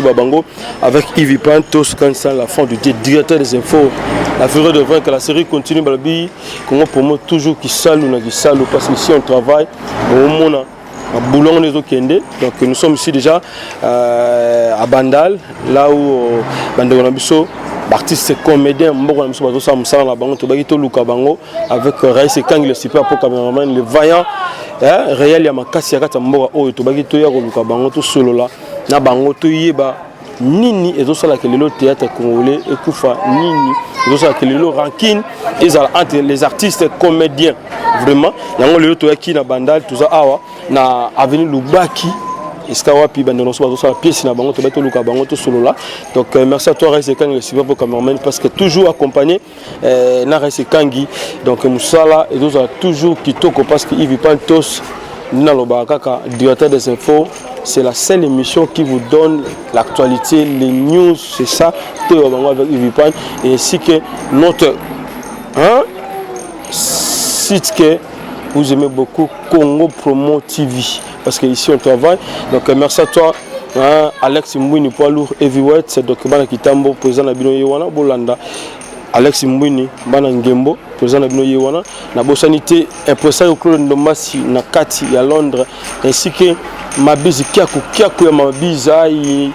Bango avec Yves Pantos Kansan, la fond du directeur des infos, la fureur de vaincre. La série continue. Balobi Congo Promo, toujours qui salue na qui salue, parce que ici on travaille au mona boulon les okende. Donc nous sommes ici déjà à Bandal, là où bandeko na biso artiste comédien mboka na biso bazosala mosala na bango. Tobaki toluka bango avec Raïs Ekangi, le super po cameraman, le vaillant, hein, réel ya makasi ya kati ya mboka oyo. Tobaki toya koluka bango, tosolola na bango, toyeba nini ezosalaka lelo théâtre congolais ekufa, nini ezosalaka lelo rancune ezala entre les artistes comédiens. Vraiment, yango lelo toyaki na Bandal. Toza awa na avenue Lubaki, esika wapi bandeko nyonso bazosala pièce na bango. Tobai toluka bango, tosolola. Donc merci à toi, Raïs Ekangi, le super po cameraman, parce que toujours accompagné na Raïs Ekangi. Donc mosala ezozala toujours kitoko, parce que Yves Pantos nalobaka kaka directeur des infos, c'est la seule émission qui vous donne l'actualité, les news, c'est ça toyo bango avec Yves Pan, et ainsi que notre, hein, site que vous aimez beaucoup, Congo Promo TV, parce que ici on travaille. Donc merci à toi, hein, Alex Mbwini, poids lourd heavyweight. Donc bana Kitambo, président na bino ye wana. Bolanda Alex Mbwini, bana Ngembo, président na bino ye wana. Nabosani te impresario Claude Ndombasi na kati ya Londres, ainsi que Mabizi Kiaku Kiaku ya Mabizi ai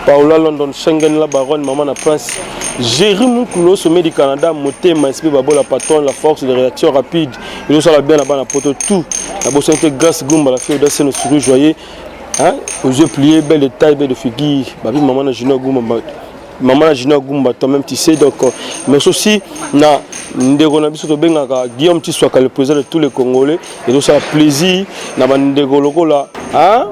Paola London Schengen, la baronne, maman na prince Géri Mukulu au sommet du Canada, motema esprit babola, patron, la force de réaction rapide, ezosala bien na bana poto tout. Nabosani te Grâce Gumba, la fille audace, nos sourire joyeux, hein, aux yeux pliés, belle de taille, belle de figure, babi maman na Junior Gumba, maman na Junior Gumba, toi-même tu sais. Donc mais aussi na ndeko na biso tobengaka Guillaume Tiswaka, le président de tous les Congolais. Ezosala plaisir na bandeko lokola, hein,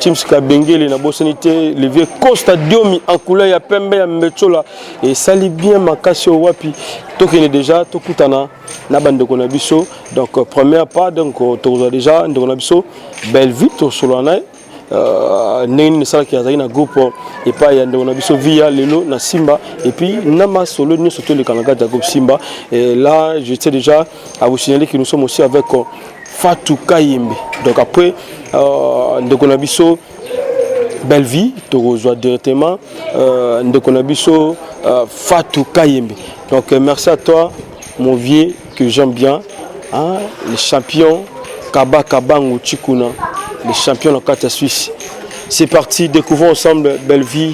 James Kabengele. Nabosani te le vieux Costa Diomi en couleur ya pembe ya mbetsola. Esali bien makasi. Oyo wapi tokende déjà tokutana na bandeko na biso. Donc première pas, donc tokozwa déjà ndeko na biso Bellevue, tosolola na ye ndenge nini esalaki azalaki na groupe epai ya ndeko na biso Via, lelo na Simba, et puis na masolo nyonso toleka na kati ya groupe Simba. Et là, je tiens déjà à vous signaler que nous sommes aussi avec Fatou Kayembe. Donc après ndeko na biso Bellevue, tokozwa directement ndeko na biso Fatou Kayembe. Donc merci à toi, mon vieux que j'aime bien, hein, le champion Kaba Kabangu Chikuna, le champion na kati ya Suisse. C'est parti, découvrons ensemble Bellevue,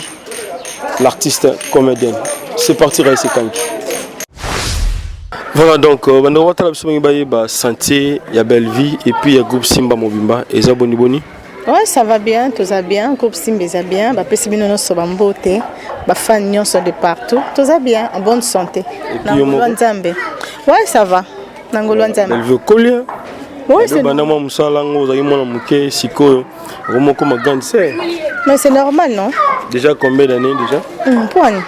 l'artiste comédienne. C'est parti, Raïs Kanki. Voilà, donc bandeko batala biso bangi bayeba santé ya Bellevue et puis ya groupe Simba mobimba eza boni boni? Ouais, ça va bien, toza bien, groupe Simba eza bien, bapesi bino nyonso bambote, bafan nyonso de partout. Toza bien, en bonne santé. Na ngolu Nzambe. Ouais, ça va. Na ngolu Nzambe. Bellevue kolia. Ouais, c'est banda mwa mosala yango ozalaki mwana moke, sikoyo okomokoma grande sœur. Mais c'est normal, non? Déjà combien d'années déjà? Poani.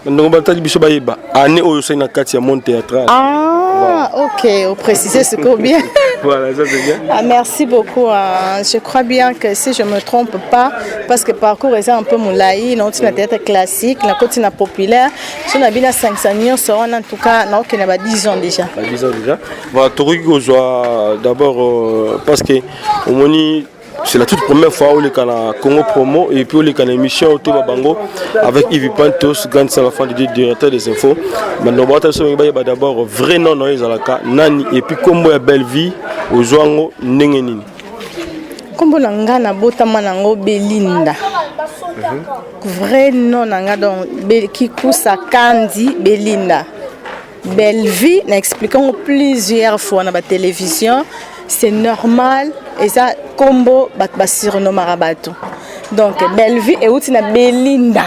Ndongo batali biso bayeba année oyo osali na kati ya monde théâtral. Ah, ok, vous précisez ce que bien. Voilà, ça c'est bien. Ah, merci beaucoup. Je crois bien que si je ne me trompe pas, parce que parcours est un peu moulaï, non, tu théâtre classique, la côté populaire, si on a bien 500 en tout cas, non, on a 10 ans déjà. Bah, 10 ans déjà. Voilà, tokoki kozwa d'abord parce que omoni, c'est la toute première fois oleka na Congo Promo et puis oleka na émission Otoba Bango avec Yves Pantos, grande salle, fin du directeur des infos. Maintenant bata biso bayeba d'abord vrai nom na yo ezalaka nani, et puis kombo ya Bellevue ozwa yango ndenge nini? Nkombo na nga nabotama nango Belinda. Vrai nom na nga donc Kikusa Kandi Belinda. Bellevue, na expliqué yango plusieurs fois na batélévision, c'est normal, eza nkombo bato basurnomaka bato. Donc Bellevue euti na Belinda,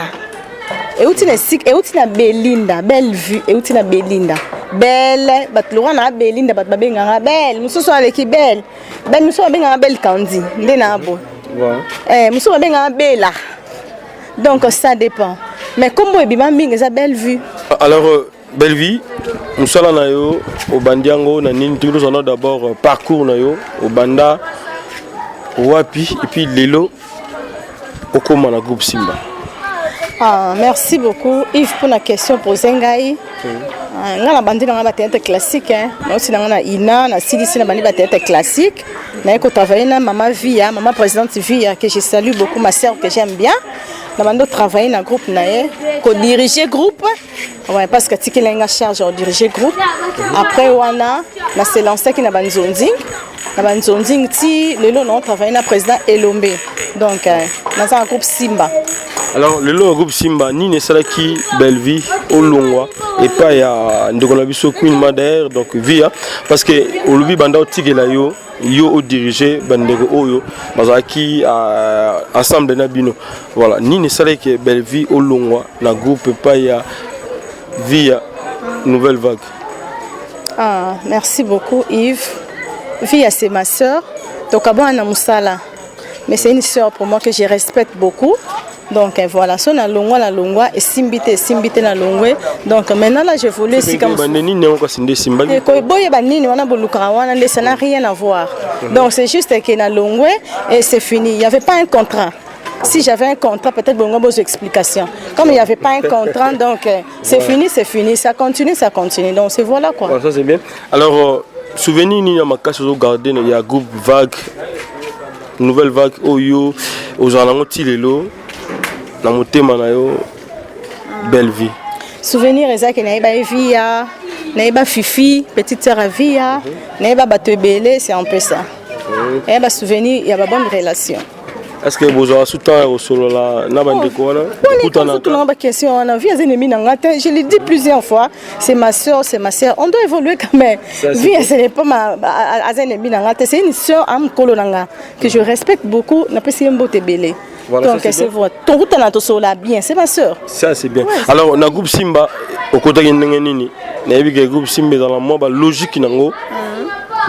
euti na esika, euti na Belinda. Bellevue euti na Belinda, belle. Bato lokwa na Belinda, bato babengaka belle, mosusu aleki belle belle, mosusu babengaka belle Kandi nde na boye. Mosusu babengaka Bela. Donc ça dépend, mais nkombo ebima mingi eza Bellevue. Alors Bellevue, mosala na yo obandi yango na nini? Toki tozwa d'abord parcours na yo, obanda wapi et puis lelo okóma na groupe Simba? Ah, merci beaucoup Yves pour la question posée ngai. Ah, nga na bandi nanga bathéâtre classique, hein. Nauti nanga na ina, nasilisi na bandi bathéâtre classique, naye kotravaille na mama Via, mama présidente Via, que je salue beaucoup, ma sœur que j'aime bien. Na bando travailler na groupe na ye, ko diriger groupe. Ouais, parce que atikela nga charge ya diriger groupe. Après wana, na se lançaki na banzonzing. Na banzonzing ti lelo na travailler na président Elombe. Donc naza na groupe Simba. Alors lelo na groupe Simba, nini esalaki Bellevie olongwa epai ya ndeko na biso Queen Mother, donc Via? Parce que olobi banda otikela yo, yo odirige bandeko oyo bazalaki ensemble na bino. Voilà, nini esalaki Bellevie olongwa na groupe epai ya Via Nouvelle Vague? Ah, merci beaucoup Yves. Via, c'est ma sœur. Tokabwana na mosala. Mais c'est une sœur pour moi que je respecte beaucoup. Donc voilà, so na longwa, na longwa, esimbi te, esimbi te, na longwe. Donc maintenant là, je voulais sika bande nini yango kasi nde esimbaki? Boyeba nini wana bolukaka wana nde, ça n'a rien à voir. Donc c'est juste que na longwe et c'est fini. Il y avait pas un contrat. Si j'avais un contrat, peut-être bongo besoin explication. Comme il n'y avait pas un contrat, donc c'est fini, c'est fini. Ça continue, ça continue. Donc c'est voilà quoi. Bon, ça c'est bien. Alors, souvenir nini ya makasi ozogarde ya groupe Vague, Nouvelle Vague, oyo ozala nango ti lelo na motema na yo, Belle Vie? Souvenir ezalaki nayeba Evia, nayeba Fifi, petite sœur ya Via, nayeba bato ebele, c'est un peu ça. Nayeba souvenir ya babonne relation. Est ce que bozwaka su temps ya kosolola na bandeko wana? Okutanaka baquestion wana, Vie aza ennemi na nga te. Je l'ai dit plusieurs fois, c'est ma sœur, c'est ma sœur, on doit évoluer quand même. Vie, ce n'est pas ma, aza ennemi na nga te, c'est une sœur amokolo na nga que je respecte beaucoup. Napesi ye mbote ebele. Voilà, donc c'est vrai, tokutana, tosolola bien, c'est ma sœur. Ça c'est bien. Alors na groupe Simba okotaki ndenge nini? Nayebi ke groupe Simba ezala mwa balogique nango.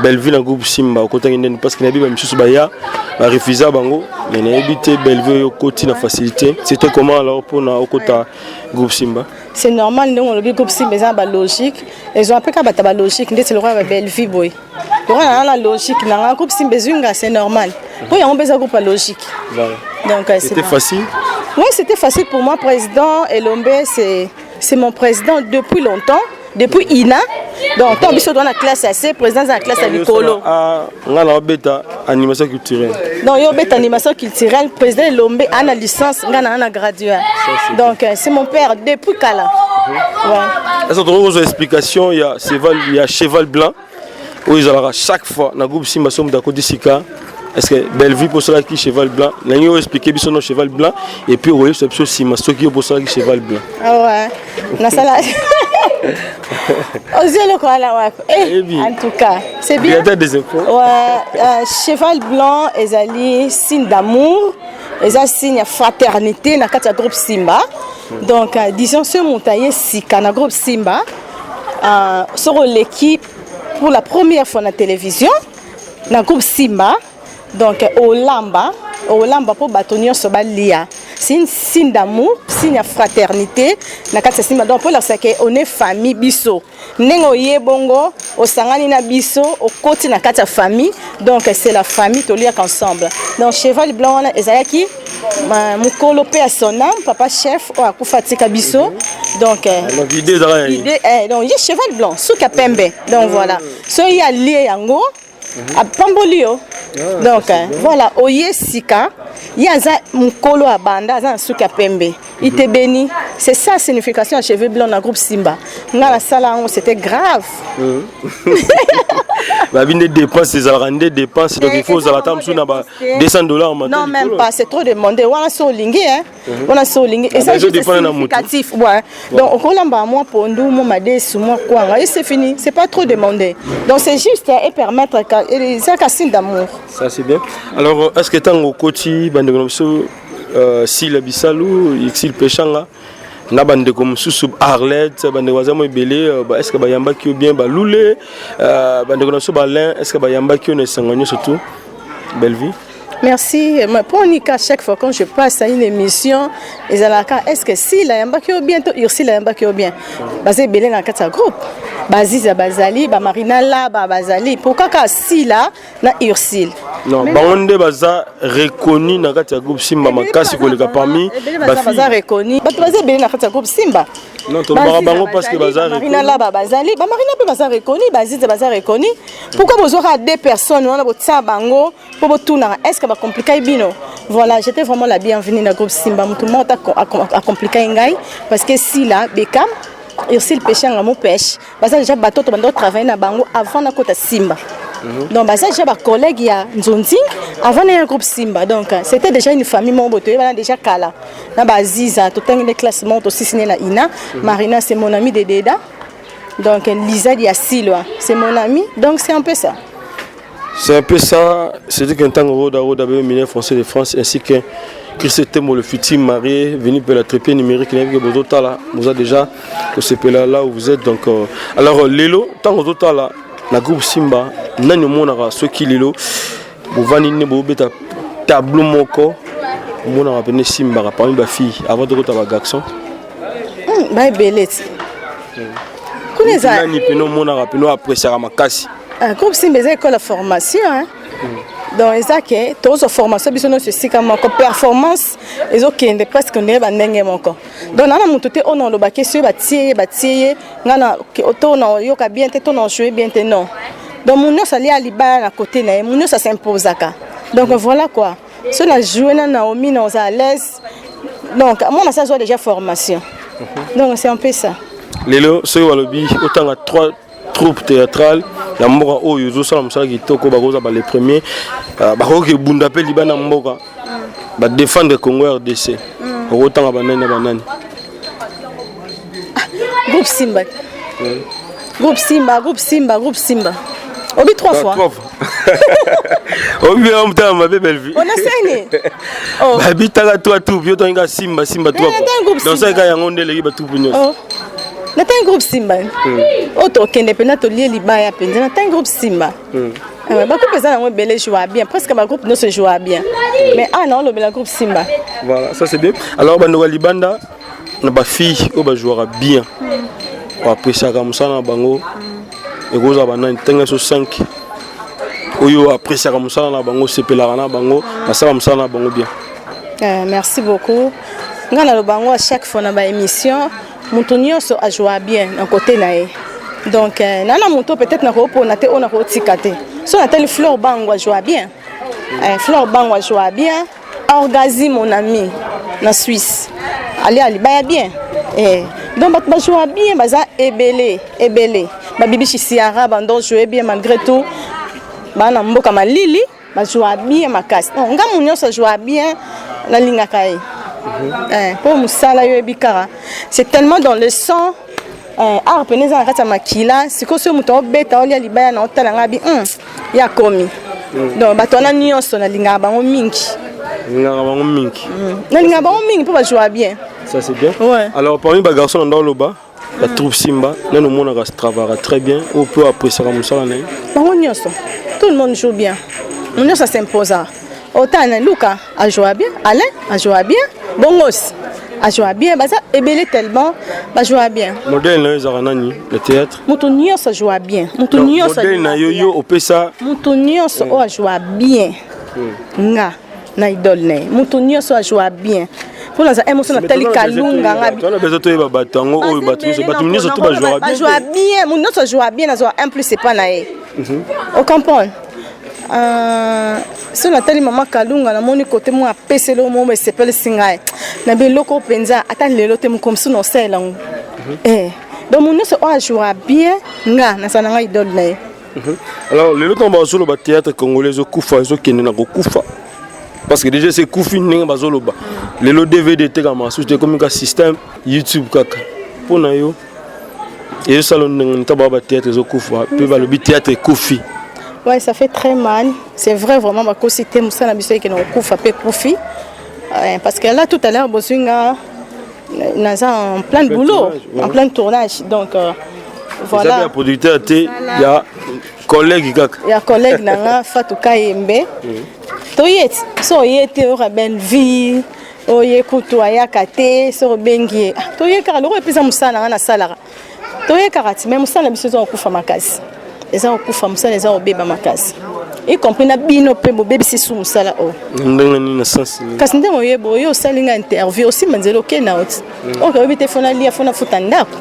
Bellevue, na groupe Simba okotaki ndeni? Parce que nayebi bamisusu baya barefusa bango, mais nayebi te Bellevue oyo okoti na facilité. C'était comment alors mpona okota groupe Simba? C'est normal ndenge olobi, groupe Simba eza na balogique, ezwa mpe kaka bato ya balogique ndeti lokola babellevue boye, lokola nanga na logique nanga, groupe Simba ezwi nga, c'est normal mpo yango mpe eza groupe ya logique. Voilà. Donc c'était facile? Oui, c'était facile pour moi. Président Elombe, c'est mon président depuis longtemps, depuis INA. Donc ntango biso toza na classe ya C, président aza na classe ya likolo. Nga na obeta animation culturelle. Donc yo obeta animation culturelle, président Elombe ana licence, nga na ana graduat. Donc c'est mon père depuis kala, ouais. Est-ce que tokoki explication ya cheval blanc oyo ezalaka chaque fois na groupe Simba? So moto akoti sika, est ce que Bellevue mpo osalaki cheval blanc? Nangi oyo explique biso no cheval blanc et puis okoyebisa biso nsima soki yo mpo osalaki cheval blanc. Ah ouais, nasala ozwi eloko wana wapi? En tout cas, c'est bien. Des infos. Ouais, cheval blanc ezali signe d'amour, eza signe ya fraternité na kati ya groupe Simba. Donc disons so moto aye sika na groupe Simba, soki oleki pour la première fois na télévision na groupe Simba, donc olamba, olamba mpo bato nyonso balia. C'est une signe d'amour, signe ya fraternité na kati ya Simba. Donc mpo elakisa ke on est famille. Biso ndenge oye bongo, osangani na biso, okoti na kati ya famille, donc c'est la famille, toliaka ensemble. Donc cheval blanc wana ezalaki mokolo mpe ya son âme, papa chef oyo akufa atika biso. Donc Donc idée ezalaka ya idée, donc ye cheval blanc, suki ya pembe. Donc voilà, so ye alie yango, apamboli yo. Donc voilà, oye sika, ye aza mokolo abanda, aza na suki ya pembe, il te bénit. C'est ça signification ya cheveux blanc na groupe Simba. Nga nasala yango, c'était grave. Babi nde dépense ezalaka nde dépense, donc il faut ozala ata mosusu na ba 200 $. Non, même pas, c'est trop demandé wana. So olingi, hein, wana so olingi, eza juste significatif, ouais. Donc okolamba mwa pondu, mwa madesu, mwa kwanga et c'est fini, c'est pas trop demandé. Donc c'est juste et permettre, ezaka signe d'amour. Ça c'est bien. Alors est ce que ntango okoti, bandeko na biso Sila Bisalu, Exil Peshanga na bandeko mosusu, Arlette, bandeko baza mo ebele, est ce que bayambaki yo bien? Balule, bandeko na biso balin, est ce que bayambaki yo na esengo nyonso tout, Bellevue? Merci. Pour Nika, chaque fois quand je passe à une émission, ezalaka, est-ce que si la yambaki yo bien, to Ursula yambaki yo bien? Baza ebele na kati ya groupe. Baziza bazali, ba Marina la ba bazali. Pourquoi ka Sila na Ursule? Non, bango nde baza reconnu na kati ya groupe Simba makasi koleka parmi baza reconnu. Bato baza ebele na kati ya groupe Simba. Non, tolobaka bango parce que baza Marina la bazali, ba Marina mpe baza reconnu, baziza baza reconnu. Pourquoi bozwaka deux personnes wana, botia bango mpo botunaka est ce que bacompliquai bino? Voilà, j'étais vraiment la bienvenue na groupe Simba. Mutu moko acompliqué ngai parce que Sila Bekam, Ursule Peshanga mo pêche. Baza déjà bato to bando travailler na bango avant na kota Simba. Donc baza déjà ba collègue ya Nzonzing avant na groupe Simba. Donc c'était déjà une famille mon boto bana déjà kala. Na ba Aziza to tangi les classements to sisine na Ina. Marina, c'est mon ami de Deda. Donc Lisa Diasilwa, c'est mon ami. Donc c'est un peu ça. C'est un peu ça. C'était qu'un temps Roda Roda ministre français de France ainsi que Chris Temo, le futur marié, venu pour la trépied numérique, que bozotala, vous avez déjà là là où vous êtes. Donc alors lelo, tant bozotala na groupe Simba, nani omonaka soki lelo bovandi nde bobeta tableau moko, omonaka pene simbaka parmi bafille avant tokota bagarçon? Baebele ti kuna eza. Nani pene omonaka pene appréciaka makasi? Groupe Simba eza école ya formation, hein? Donc eza ke tozwa formation biso nyonso esika moko, performance ezokende presque ndenge bandenge moko. Donc naa na moto te oyo na olobaki soki batie ye, batie ye nga na to na oyoka bien te, to na ojoue bien te, non. Donc moto nyonso alia libaya na côté na ye, moto nyonso as'imposaka. Donc voilà quoi, so na joue na Naomi na oza à l'aise. Donc mona sa azwa déjà formation, donc c'est un peu ça. Lelo soki balobi otanga trois troupe théâtrale ya mboka oyo ozosala mosala kitoko, bakozwa ba les premiers, bakoki ebunda mpe libanda mboka, badéfendre Congo RDC, okotanga banani na banani? Groupe Simba, groupe Simba, groupe Simba, groupe Simba, obi trois fois. Obi motala mabe, Bellevue. Onasani. Babitaka trois troupe, yo tonga Simba, Simba trois fois, donc ça eka yango nde eleki batroupe nyonso. Natangi groupe Simba oyo tokende mpena tolie libaya mpenza. Natangi groupe Simba. Bagroupe eza nango ebele, joue bien, presque bagroupe nyonso joue bien, mais awa naolobela groupe Simba. Voilà, ça c'est bien. Alors bandeko ya libanda, na bafille oyo bajouaka bien, oappréciaka mosala na bango, ekozala banani? Ntango so 5 oyo appréciaka mosala na bango, osepelaka na bango, basala mosala na bango bien. Merci beaucoup. Ngai naloba yango à chaque fois na baémission, moto nyonso ajoua bien na côté na ye. Donc na moto peut-être nakopona te oyo nakotika te. So natali Fleur Bango, ajoua bien. Fleur Bango ajoua bien. Orgazi, mon ami na Suisse, ali alibaya bien. Donc bato bajoua bien baza ebele ebele. Babibishi Siara bando joue bien malgré tout, baa na mboka malili, bajoua bien makasi. Donc nga mo nyonso ajoua bien, nalingaka ye mpo mosala yo yebi kaka, c'est tellement dans le sang. Art pene eza na kati ya makila. Sikoyo soki moto aobeta, olia libaya na otala nga bi ya komi. Donc bato wana nyonso nalingaka bango mingi. Nalingaka bango mingi. Nalingaka bango mingi mpo bajoua bien. Ça c'est bien. Ouais. Alors parmi bagarçon na ndaloba la troupe Simba, nani omonaka travaillera très bien oyo mpe appréciaka mosala na ye? Bango nyonso, tout le monde joue bien, moto nyonso as'imposa. Otala na Luka, ajoua bien. Alain ajoua bien. Bongos ajoua bien. Baza ebele tellement bajoua bien. Modèle na yo ezalaka nani le théâtre? Moto nyonso ajoua bien, moto nyonso. Modèle na yo, yo opesa. Moto nyonso oyo ajoua bien, nga na idole na ye. Moto nyonso ajoua bien, mpo naza moso natali Kalunga nga. Twana besoin toyeba bato yango oyo, bato nyonso, bato nyonso to bajouaka bien. Bajoua bien, moto nyonso ajoua bien. Nazwa un plus epa na ye, ocomprendre? So natali mama Kalunga, namoni kote mo apeseli oyo mo esepelisi ngai na biloko mpenza, ata lelo te mokomosu na osalela yango. Donc moto nyonso oyo ajoua bien, nga nazala na ngai idole na ye. Alors lelo ntango bazoloba théâtre congolais ezokufa, ezokende na kokufa, parce que déjà sekufi ndenge bazoloba lelo DVD etekama masusu te, ekomi ka système YouTube kaka. Mpo na yo ezosala ndenge ntango baa bathéâtre ezokufa mpe balobi théâtre ekufi? Ouais, ça fait très mal. C'est vrai, vraiment, bakosi te, mosala biso ekende kokufa mpe ekufi. Parce que là, tout à l'heure, bozwi nga naza en plein boulot, en plein tournage. Donc, voilà. Ya producteur te, ya collègue kaka. Ya collègue na nga Fatou Kayembe. Toye so oye te oyoka belle vie, oye kutu ayaka te. So obengi ye, toye kaka loko epesa mosala na nga nasalaka, toye kaka ti. Mais mosala na biso eza kokufa makasi, eza kokufa, mosala eza kobeba makasi, y compris na bino mpe bobebisi su mosala oyo. Ndenge nini, na sens? Kasi ndenge oyeba oyo osali nga interview, osimba nzela okenda oti oyo oyebi te, fo nalia, fo nafuta ndako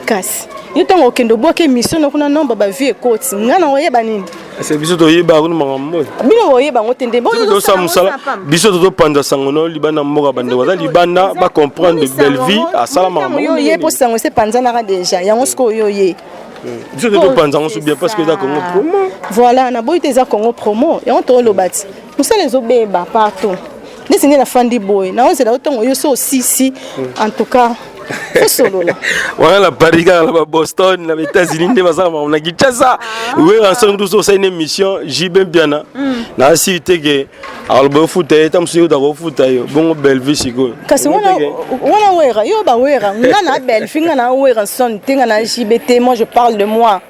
kasi. Yo ntango okende obwaki émission na kuna nomba bavues ekoti, nga na oyeba nini? Ese biso toyeba kuna makambo oyo. Bino boyeba yango te nde. Tosala mosala, biso tozopanza sango no libanda mboka. Bandeko baza libanda bacomprendre Bellevie asala makambo. Yo ye mpo sango ese epanzanaka déjà yango. Sikoyo yo ye. Biso te topanza yango so bien parce que eza Congo Promo. Voilà, naboyi te, eza Congo Promo. Yango toloba ti mosala ezobeba partout. Ndeti nde nafandi boye, naozela yo ntongo yo so osisi. En tout cas osolola. Wana na Paris kaka, na baBoston, na baÉtats-Unis nde basala makambo. Na Kinshasa, Werrason kutu so osali na émission JB Mpiana, na asiri te ke aloba ofuta ye ta mosusu, yotaka ofuta yo bongo. Bellevie sikoyo? Kasi wana Wera, yo bawera, nga na Bellevie, nga na Werrason te, nga na JB te. Moi je parle de moi.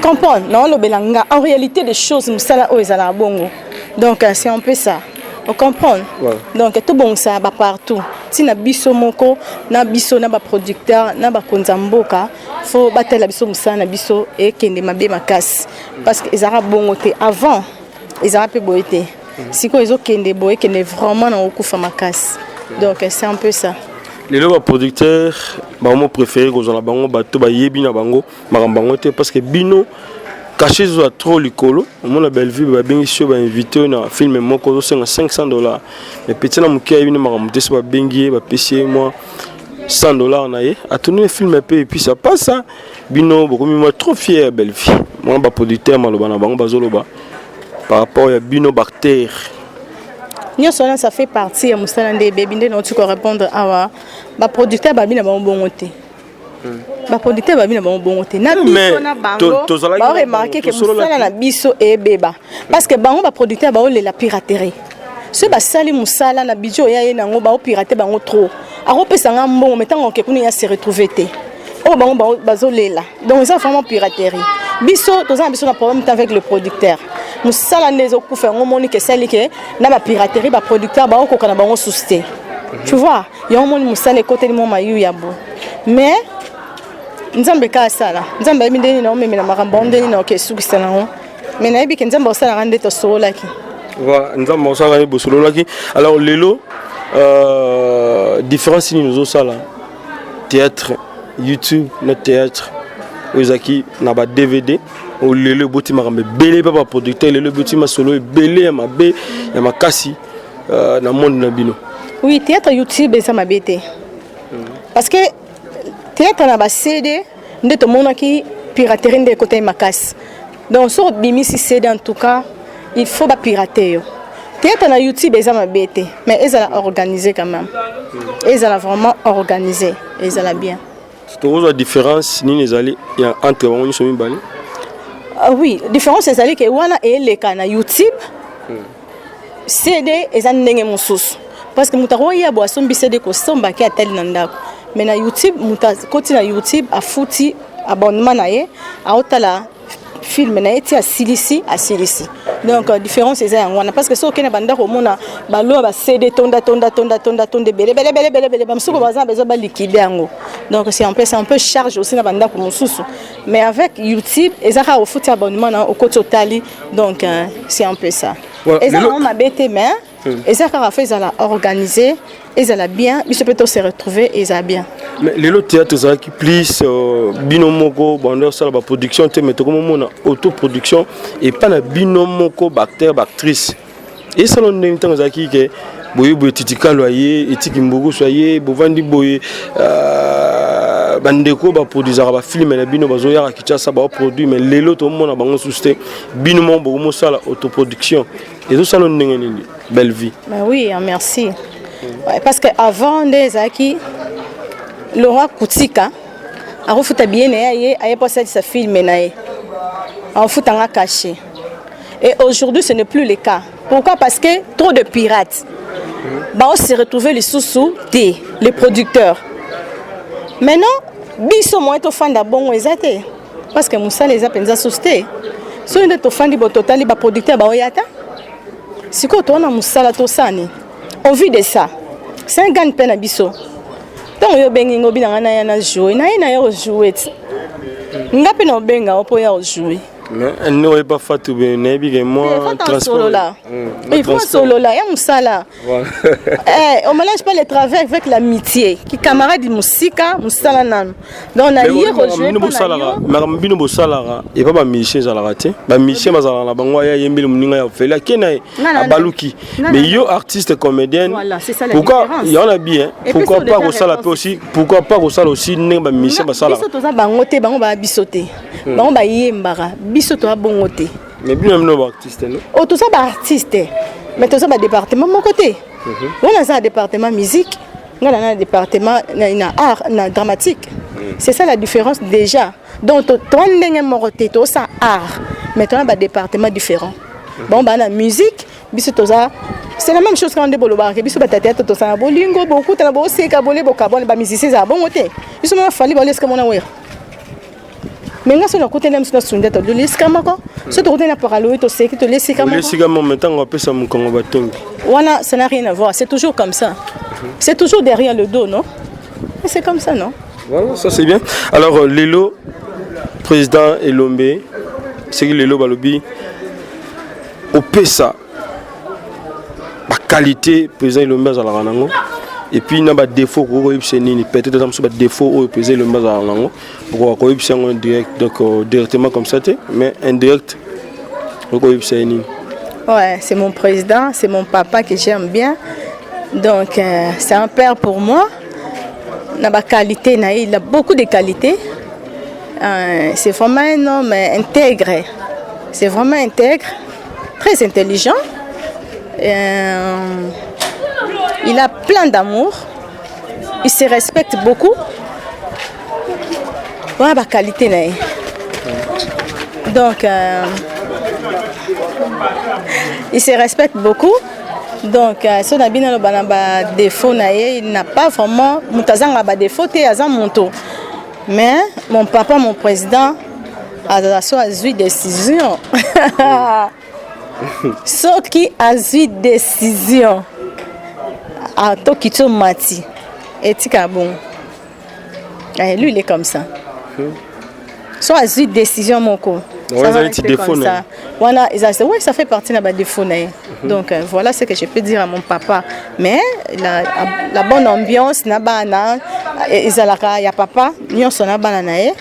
Comprendre, naolobela nga en réalité des choses. Mosala oyo ezalaka bongo, donc c'est un peu ça, ocomprendre? Ouais. Donc tobongisa bapartout, ntina biso moko na biso na baproducteur na bakonzi ya mboka, fo batala biso. Mosala na biso ekende mabe makasi parce que ezalaka bongo te avant, ezalaka mpe boye te. Sikoyo ezokende boye, ekende vraiment na kokufa makasi. Donc c'est un peu ça. Lelo baproducteur bango préféré kozwa na bango bato bayebi na bango makambo yango te, parce que bino cachet ezozwa trop likolo. Omona Bellevue babengisi yo, bainvité oyo na film moko, ozosenga 500 $, mais petit na moke ayebi na makambo te, so babengi ye, bapesi ye mwa 100 $ na ye, atourne film mpe et puis ça passe. Bino bokomi mwa trop fier ya Bellevue. Mwana baproducteur, maloba na bango bazoloba par rapport ya bino baacteur. Nyonso wana, ça fait partie ya mosala nde ebebi. Nde nauti korépondre awa, baproducteur babi na bango bongo te, baproducteur babi na bango bongo te. Na biso na bango baoremarquer ke mosala na biso ebeba parce que bango baproducteur baolela piraterie. Soki basali mosala na budget oyo ye nango, baopirate bango trop. Akopesa nga mbongo, mais ntango oke kuna, ya se retrouve te. Oyo bango bazolela, donc eza vraiment piraterie. Biso toza na biso na problème te avec le producteur. Mosala nde ezokufa. Yango omoni ke esali ke na bapiraterie, baproducteur baokoka na bango susu te, tu vois. Yango omoni mosala ekoteli mwa mayu ya bo, mais Nzambe ka asala. Nzambe ayebi ndenge nini naomemela makambo yango, ndenge nini naoke esukisa nango, mais nayebi ke Nzambe aosalaka nde tosololaki. Nzambe aosalaka nde bosololaki. Alors lelo différence nini ozosala théâtre YouTube na théâtre oyo ezalaki na ba DVD, oyo lelo eboti makambo ebele mpe baproducteur, lelo eboti masolo ebele ya mabe ya makasi na monde na bino? Oui, théâtre YouTube eza mabe te, parce que théâtre na baCD nde tomonaki piraterie nde ekotaki makasi. Donc soki obimisi CD, en tout cas il faut bapirate yo. Théâtre na YouTube eza mabe te, mais ezala organisé quand même, ezala vraiment organisé, ezala bien. Tokozwa différence nini ezali ya entre bango nyonso mibale? Oui, différence ezali ke wana eyeleka na YouTube. CD eza ndenge mosusu, parce que moto akoya bo asombi CD, kosombaki atali na ndako, mais na YouTube, moto akoti na YouTube, afuti abonnement na ye, aotala film na ye ti asilisi, asilisi. Donc différence eza yango wana, parce que soki okende na bandako, omona baloa baCD tonda tonda tonda tonda tonda, ebele ebele ebele ebele ebele. Bamosuku baza na besoin baliquide yango. Donc c'est un peu charge aussi na bandako mosusu. Mais avec YouTube, eza kaka ofuti abonnement na okoti, otali. Donc c'est un peu ça. Eza nango mabe te, mais eza kaka fo ezala organisé, ezala bien, biso mpe tose retrouver, eza bien. Mais lelo théâtre ezalaki plus bino moko bando osala baproduction te, mais tokomomona autoproduction epa na bino moko baacteur, baactrice. Esala ndenge ntango ezalaki ke boye boye, titikalo aye, etiki mbukusu aye, bovandi boye, bandeko baproduisaka bafilm na bino bazoyaka Kinshasa, baoproduire, mais lelo tomona bango susu te. Bino moko bokomosala autoproduction, ezosala ndenge nini, Belle Vie? Ben oui, merci. Ouais, parce que avant nde ezalaki Laurent Kutika akofuta billet na ye, aye, aye mpo asalisa film na ye, akofutanga cachet. Et aujourd'hui ce n'est plus le cas. Pourquoi? Parce que trop de pirates bao se retrouver lisusu te, les producteurs. Maintenant biso moyen tofanda bongo eza te, parce que mosala eza mpenza susu te. Soki nde tofandi bo, totali baproducteur baoya ta, sikoyo towana mosala tosani. On vit de ça, c'est un gagne mpe na biso. Ntango yo obengi nga, obi na ngai naya na joue, naye na ye ojoue ti nga mpe na obenga o mpo ya ojoue. Mais ne oyeba Fatou be nayebi ke moi transport il faut solola ya mosala. Eh, on mélange pas le travail avec l'amitié. Ki camarade musika, musala nanu. Donc na ye rejoindre bosalaka makambo bino bosalaka epa ba musicien ezalaka te. Ba musicien bazalaka na bango aya yembeli moninga ya ofele ake na ye abaluki. Mais yo artiste comédienne, pourquoi il y en a bien, pourquoi pas kosala pe aussi, pourquoi pas kosala aussi ndenge ba musicien basalaka. Biso toza bango te, bango ba biso te. Bango ba yembaka, biso toza bongo te. Mais bino bino ba artiste non? Oh, toza ba artiste. Mais toza ba département moko te. Wana za département musique, nga na département na art, na dramatique. C'est ça la différence déjà. Donc to ndenge moko te, to sa art, mais toza ba département différent. Bon ba na musique, biso toza c'est la même chose quand on bolobaka biso ba théâtre tosala bolingo bokutana boseka bole bokabwana ba musiciens za bongo te. Biso mona fali ba leska mona wera. Mais nga so nakutani na miso na sunda toleli esika moko, so tokutani na paraloyi toseki toleli esika moko. Esika moko, mais ntango apesa mokongo batongi. Wana ça n'a rien à voir, c'est toujours comme ça, c'est toujours derrière le dos, non? C'est comme ça, non? Voilà, ça c'est bien. Alors lelo président Elombe, soki lelo balobi opesa baqualité président Elombe azalaka nango et puis na badéfaut, okoki koyebisa nini? Peut-être eza mosusu badéfaut oyo président Elombe azalaka nango, okoka koyebisa yango direct, donc directement comme ça te, mais indirect okoki koyebisa ye nini? Ouais, c'est mon président, c'est mon papa que j'aime bien. Donc, c'est un père pour moi. Na ba qualité, na il a beaucoup de qualités. C'est vraiment un homme intègre. C'est vraiment intègre, très intelligent. Il a plein d'amour. Il se respecte beaucoup. Voilà ba qualité na ye. Donc il se respecte beaucoup. Donc so na bino aloba na badéfaut na ye, il n'a pas vraiment, moto azanga badéfaut te, aza moto. Mais mon papa, mon président, azala so azwi décision, soki azwi décision atoki ti omati etika bongo. Eh, lui il est comme ça, so azwi décision moko. Wana eza, ouais, ça fait partie na badéfaut na ye. Donc voilà ce que je peux dire à mon papa. Mais la bonne ambiance na bana ezalaka ya papa nyonso na bana na ye.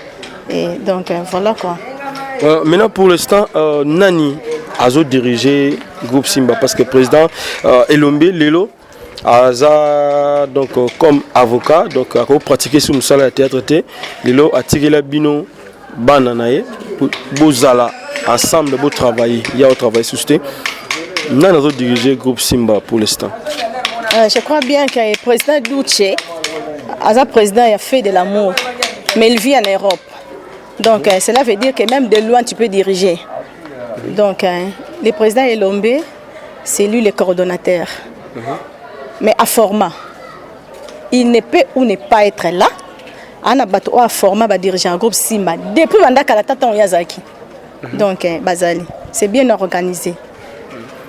Et donc voilà quoi. Maintenant pour l'instant, nani azo diriger groupe Simba? Parce que président Elombe lelo aza donc comme avocat, donc ako pratiquer sur mosala ya théâtre te. Lelo atikela bino bana na ye, bozala ensemble, botravailler ya otravailler susu te. Nani azo diriger groupe Simba pour l'instant? Je crois bien que président Duce aza président ya fait de l'amour, mais il vit en Europe. Donc cela veut dire que même de loin tu peux diriger. Donc le président Elombe, c'est lui le coordonnateur. Mais à format, il ne peut ou ne pas être là. Ana bato oyo aforma badirigeant groupe Simba depuis banda kala tata oyo azalaki. Donc bazali, c'est bien organisé.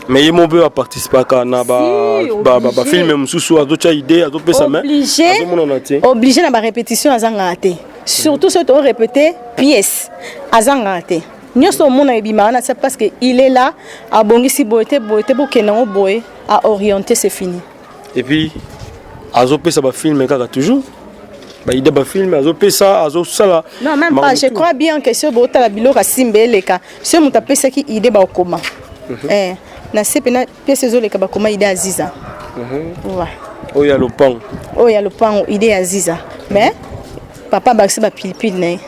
Mais ye mo mpe aparticipaka na bafilm mosusu, azotya idée, azopesa, mais azomonana te. Obligé na barépétition azangaka te, surtout soki torépété pièce, azangaka te. Nyonso omona ebima wana, c'est parce que il est là, abongisi boye te, boye te, bokende yango boye, aorienté, c'est fini. Et puis azopesa bafilm kaka toujours baidée, bafilm azopesa, azosala. Non, même pas. Je crois bien que soki botala biloko asimba eleka, soki moto apesaki idée, bakoma eh, na se mpena pièce ezoleka, bakoma idée Aziza. Oyo ya lopango? Oyo ya lopango, idée ya Aziza. Mais papa bakisi bapilipili na ye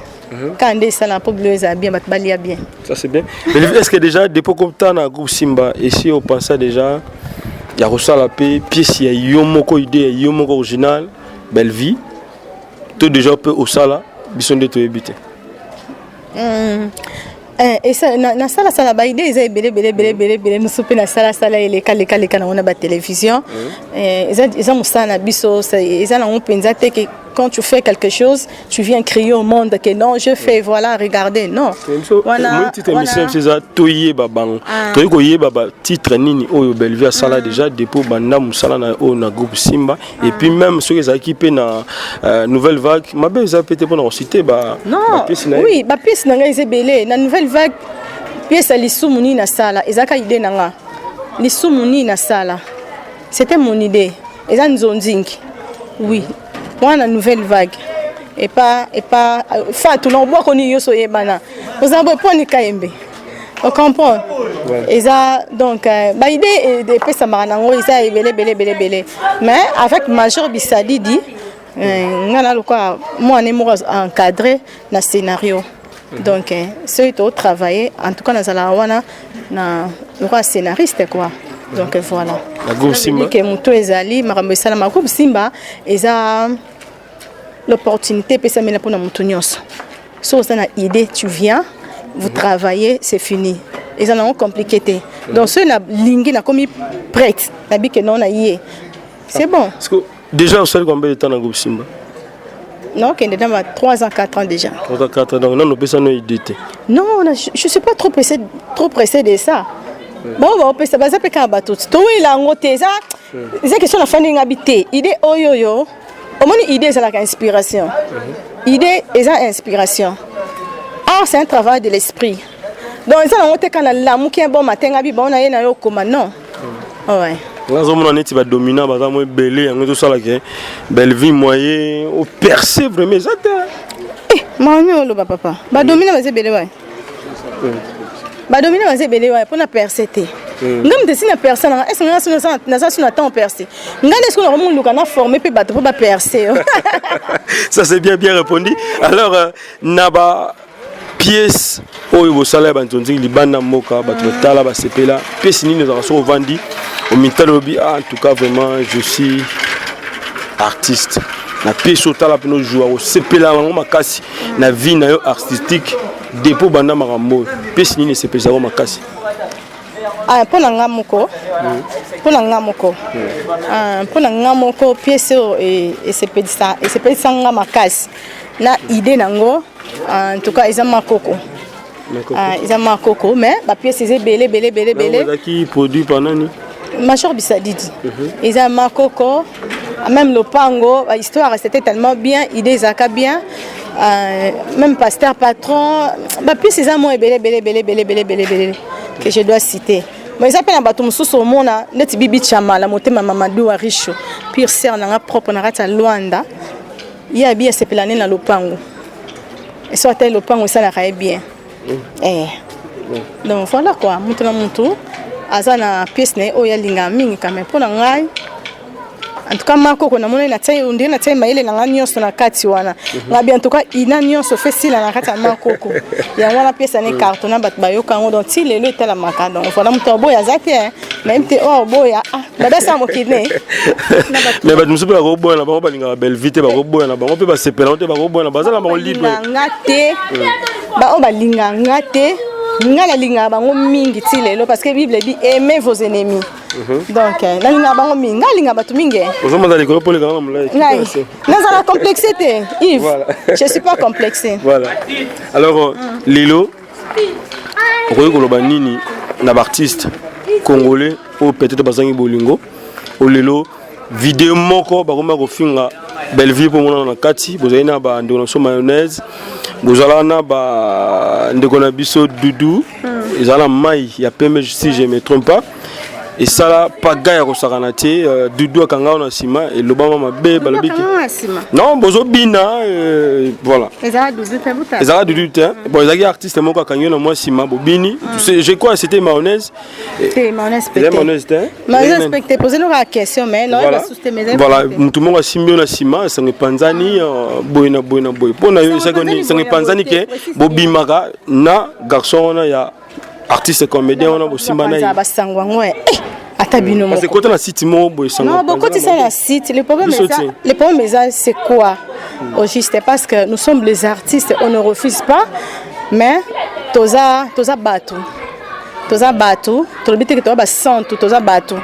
kaka nde esala mpo bilo ezala bien, bato balia bien. Ça c'est bien. Mais est ce que déjà depuis comme ta na groupe Simba esi opensa déjà ya kosala mpe pièce ya yo moko, idée ya yo moko original Belle Vie, to déjà mpe osala, biso nde toyebi te? Nasalasala baidée eza ebele ebele ebele ebele ebele. Mosusu mpe nasalasala eleka leka leka nango na batélévision. Eza mosala na biso, eza nango mpenza te ke quand tu fais quelque chose, tu viens crier au monde que non, je fais, voilà, regardez, non. Voilà, titre émission eza toyeba bango, toyei koyeba batitre nini oyo Bellevue asala déjà depuis banda mosala na oyo na groupe Simba. Et puis même soki ezalaki mpe na Nouvelle Vague, mabe eza mpe te mpona kociter. Non, oui, bapièce na ngai eza ebele na Nouvelle Vague. Pièce ya lisumu nini nasala, ezalaka idée na nga. Lisumu nini nasala, c'était mon idée. Eza nzonzingi, oui, wana Nouvelle Vague epa Fatu na obwako nini nyonso oyebana oza boye mponi kayembe, ocomprend? Eza donc baidée epesamaka nango, eza ebele ebele ebele ebele. Mais avec Major Bisadidi, nga na lokola mwana moko encadré na scénario. Donc soki totravaille, en tout cas nazalaka wana na lokola scénariste quoi. Donc voilà. Na groupe Simba? Ke moto ezali makambo esalama. Groupe Simba eza l'opportunité epesamela mpona moto nyonso. So oza na idée, tu viens, vous travaillez, c'est fini. Eza nango compliqué te. Donc soki nalingi, nakomi prête, nabike non na ye, c'est bon. Parce que déjà osali combien de temps na groupe Simba? Naokende na ba 3 ans, 4 ans déjà. 3 ans, 4 ans. Donc nano opesa no idée te? Non, je suis pas trop pressé, trop pressé de ça. Bango baopesa, baza mpe kaka bato towela yango te. Eza question nafandi nga bi te. Idée oyo oyo omoni, idée ezalaka inspiration. Idée eza inspiration. Art, c'est un travail de l'esprit. Donc eza nango te kaka nalamuki un bon matin, nga bi bao na ye na yo okoma. Non, ouais. Nazomona neti badomina baza mo ebele, yango ezosalaka Bellevie moyen operce vraiment eza te. Eh, mani oloba papa, badomina baza ebele waye, badomina baza ebele waye mpona perce te. Nga moto esi na perce nanga ese nga naza so na temps perce nga nde soki nakomoluka na forme mpe bato mpo baperce yo. Ça, c'est bien, bien répondu. Alors na ba pièce oyo bosala ya banzonzingi libanda mboka, bato batala basepela, pièce nini ezalaka soki ovandi omitala olobi: "Ah, en tout cas vraiment je suis artiste"? Na pièce otala mpena ojua osepela yango makasi na vie na yo artistique depuis obanda makambo oyo, pièce nini esepelisa yango makasi? Ah, mpo na nga moko, mpo na nga moko, ah, mpo na nga moko, pièce oyo esepelisa nga makasi na idée nango, en tout cas eza Makoko. Ah, eza Makoko. Mais bapièce eza ebele ebele ebele ebele. Ezalaki produit par nani? Major Bisadidi. Eza Makoko, même Lopango, histoire c'était tellement bien, idée ezalaka bien. Même Pasteur Patron, bapièce eza mo ebele ebele ebele ebele ebele ebele ebele que je dois citer. Mais eza mpe na bato mosusu omona neti Bibi Chamala, motema Mamadou Arisho, pire sœur nanga propre na kati ya Lwanda. Ye abi asepela nde na Lopango. Eso ata Lopango esalaka ye bien. Eh. Donc voilà quoi, moto na motu aza na pièce na ye oyo alingaka mingi. Quand même, mpo na ngai, en tout cas Makoko, namoni natia ondire natia mayele na ngai nyonso na kati wana. Ngai bi en tout cas ina nyonso fe sila na kati ya Makoko. Yango wana pièce ane carton bato bayoka yango. Donc ti lelo etalamaka. Donc voilà, moto oboya aza te, nayebi te oyo oboya babasa mokili ne. Mais bato mosusu mpe bakoboya na bango, balingaka Bellevie te, bakoboya na bango mpe, basepela te, bakoboya na baza na bango libre. Nga te, baoyo balingaka nga te, nga nalingaka bango mingi ti lelo, parce que Bible dit: "Aimez vos ennemis." Donc nalingaka bango mingi, nga alingaka bato mingi. Ozomata likolo mpo olekanga na molai. Ngai nazala complexe te, Yves. Je suis pas complexé. Voilà. Alors lelo okoki koloba nini na baartiste congolais oyo peut-être bazangi bolingo, oyo lelo video moko bakoma kofinga Bellevue mpo monana na kati? Bozali na bandeko na biso Mayonnaise, bozala na bandeko na biso Dudu, ezala na mai ya pembe, si je me trompe pas, esala paga ya kosakana te. Dudu akanga na nsima, elobama mabe, balobi non, bozobina, voilà. Ezalaka Dudu te. Bon, ezalaki artiste moko akangi yo na mwa nsima, bobini. Je crois c'était Mayonnaise. Mayonnaise te? Voilà, motu moko asimbi yo na nsima, esango epanzani boye na boye na boye. Mpo na yo esango epanzani ke bobimaka na garçon wana ya artiste comédien wana, bosimba na ye. Basango yango ata bino. Parce que kota na site moko boye. Sango bokotisa na site. Le problème eza, le problème eza, c'est quoi au juste? Parce que nous sommes les artistes, on ne refuse pas, mais toza bato, toza bato, tolobi teke toza basantu, toza bato.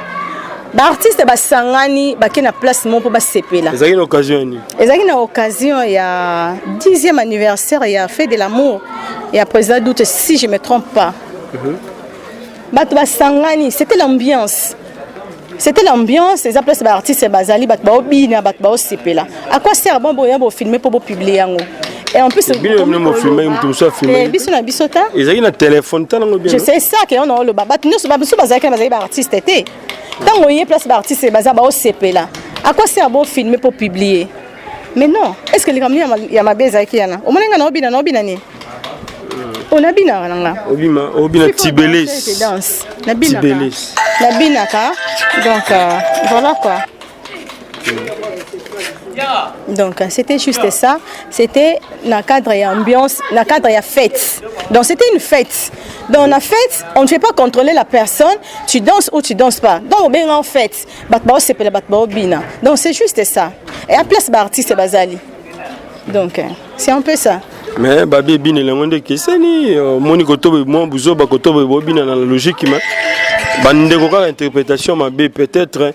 Baartiste basangani, bake na place moko mpo basepela. Ezalaki na occasion nini? Ezalaki na occasion ya 10e anniversaire ya Fête de l'amour ya président Doute, si je me trompe pas. Bato basangani, c'était l'ambiance, c'était l'ambiance. Eza place baartiste bazali, bato baobina, bato baosepela. À quoi sert bon boya bofilme mpo bopublie yango? Et en plus, bino bino mofilmaki, moto mosusu afilmaki? Biso na biso ta. Ezalaki na telefone, tala yango bien. Je sais ça ke on oloba, bato nyonso babiso bazalaki na, bazalaki baartiste te. Ntango oye place, baartiste baza, baosepela. À quoi sert bofilme pour publier? Mais non, est ce que likambo nini ya mabe ezalaki yana? Omoni nga naobina, naobina nini? Onabinaka na nga. Obima, obina tibeles. Danse nabinaka, nabinaka. Donc voilà quoi. Donc c'était juste ça, c'était na cadre ya ambiance, na cadre ya fête. Donc c'était une fête. Dans la fête, on ne fait pas contrôler la personne, tu danses ou tu danses pas. Donc obenga en fête, bato baosepela, bato baobina. Donc c'est juste ça. Et à place baartiste bazali. Donc c'est un peu ça. Mais babi ebinela yango nde ekeseni. Omoni koto mwa buzoba, koto boye bobina na logique, mais bandeko kaka interprétation mabe, peut-être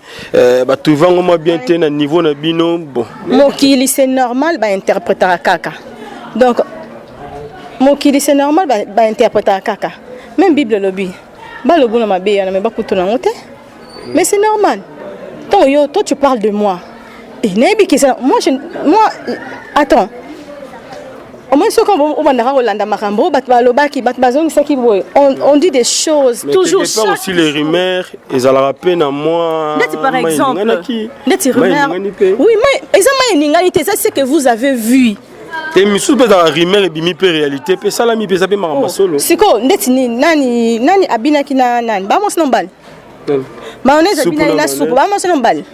batrouve yango mwa bien te na niveau na bino. Bon. Mokili, c'est normal, bainterprétaka kaka. Donc mokili, c'est normal, bainterprétaka kaka. Même Bible elobi balobi na mabe yana, mais bakutuna yango te. Mais c'est normal. Ntango yo, toi, tu parles de moi et nayebi ke moi, je, moi, attends, omoni soki obandaka kolanda makambo bato balobaki, bato bazongisaki boye, on dit des choses. Mais toujours. Quelque part aussi, les rumeurs ezalaka mpe na mwa Neti par exemple, neti rumeur, oui, mais eza mai eningani te, eza ce que vous avez vu. Te, misusu mpe ezalaka rumeur, ebimi mpe réalité mpe esalami mpe, eza mpe makambo solo. Sikoyo ndeti nini? Nani nani abinaki na nani? Bamwasi na mobali, mayonnaise abinaki na supu, bamwasi na mobali.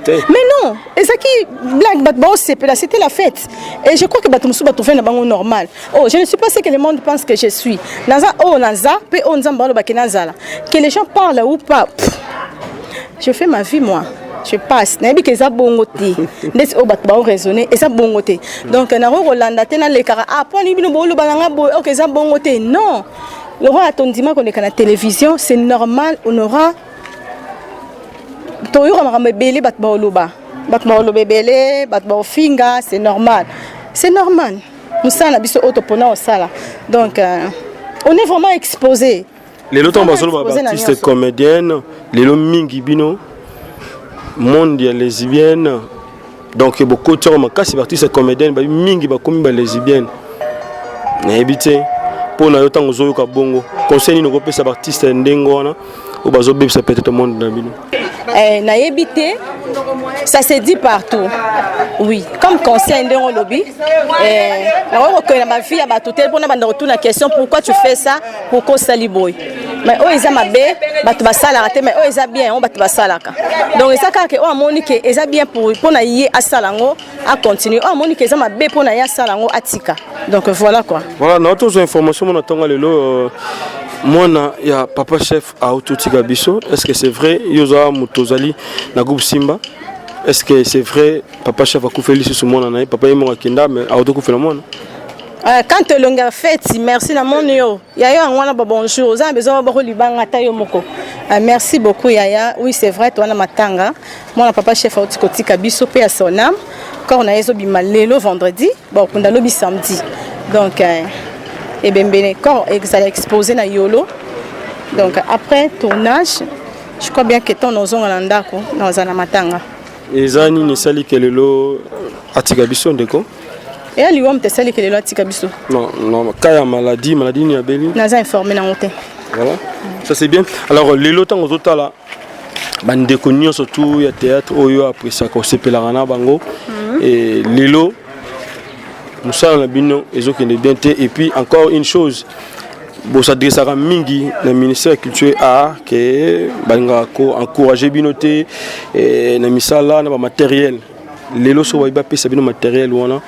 Mais non, ezaki blague, bato baosepela, c'était la fête. Et je crois que bato mosusu batrouve na bango normal. Oh, je ne suis pas ce que le monde pense que je suis. Naza oyo naza mpe oyo Nzambe alobaki nazala. Que les gens parlent ou pas, pff, je fais ma vie, moi je passe. Nayebi ke eza bongo te, ndeti oyo bato baoraisonne eza bongo te. Donc nakoki kolanda te, nalekaka. Ah, mpo nini bino booloba nanga boye? Ok, eza bongo te. Non, lokola tondima koleka na télévision, c'est normal, on aura, toyoka makambo ebele, bato baoloba, bato baoloba ebele, bato baofinga. C'est normal, c'est normal. Mosala na biso oyo topona kosala, donc on est vraiment exposé. Lelo ntango bazoloba baartiste comédienne, lelo mingi bino monde ya lesbienne, donc bokoti yango makasi. Baartiste comédienne babi mingi bakomi balesbienne. Nayebi te, mpo na yo, ntango ozoyoka bongo, conseil nini okopesa baartiste ndenge wana oyo bazobebisa peut-être monde na bino? Eh, nayebi te, ça se dit partout. Oui, comme conseil, ndenge olobi, eh, nakoki kokende na bavie ya bato te mpona banda kotuna question: pourquoi tu fais ça, pourquoi osali boye? Mais oyo eza mabe, bato basalaka te. Mais oyo eza bien, oyo bato basalaka. Donc eza kaka ke oyo amoni ke eza bien mpona ye, asala yango, acontinue. Oyo amoni ke eza mabe mpona ye, asala yango, atika. Donc voilà quoi. Voilà, na tozwa information mona ntongo lelo, mwana ya papa chef autotika biso. Est ce que c'est vrai? Yo oza moto ozali na groupe Simba, est ce que c'est vrai, papa chef akufeli lisusu mwana na ye? Papa ye moko akenda, mais autokufela mwana. Quand elongi ya feti, merci. Namoni yo yaya yango wana. Ba bonjour, oza na besoin bako libanga ata yo moko. Merci beaucoup yaya. Oui, c'est vrai, towana matanga, mwana papa chef auti kotika biso mpe ya son âme. Corps na ye ezobima lelo vendredi, bakokunda lobi samedi. Donc ebembene, corps ezala exposé na Yolo. Donc après tournage, je crois bien que ntango nozonga na ndako, naza na matanga. Eza nini esali ke lelo atika biso, ndeko? Eya liwa moto esali ke lelo atika biso. Non, non, cas ya maladie, maladie nini abeli? Naza informé nango te. Voilà, ça c'est bien. Alors lelo ntango ozotala bandeko nyonso tu ya théâtre oyo apresaka, osepelaka na bango, e lelo mosala na bino ezokende bien te. Et puis encore une chose, bosadresaka mingi na ministère ya Culture et Art ke balingaka koencourage bino te na misala na bamatériel. Lelo so bayi bapesa bino matériel wana,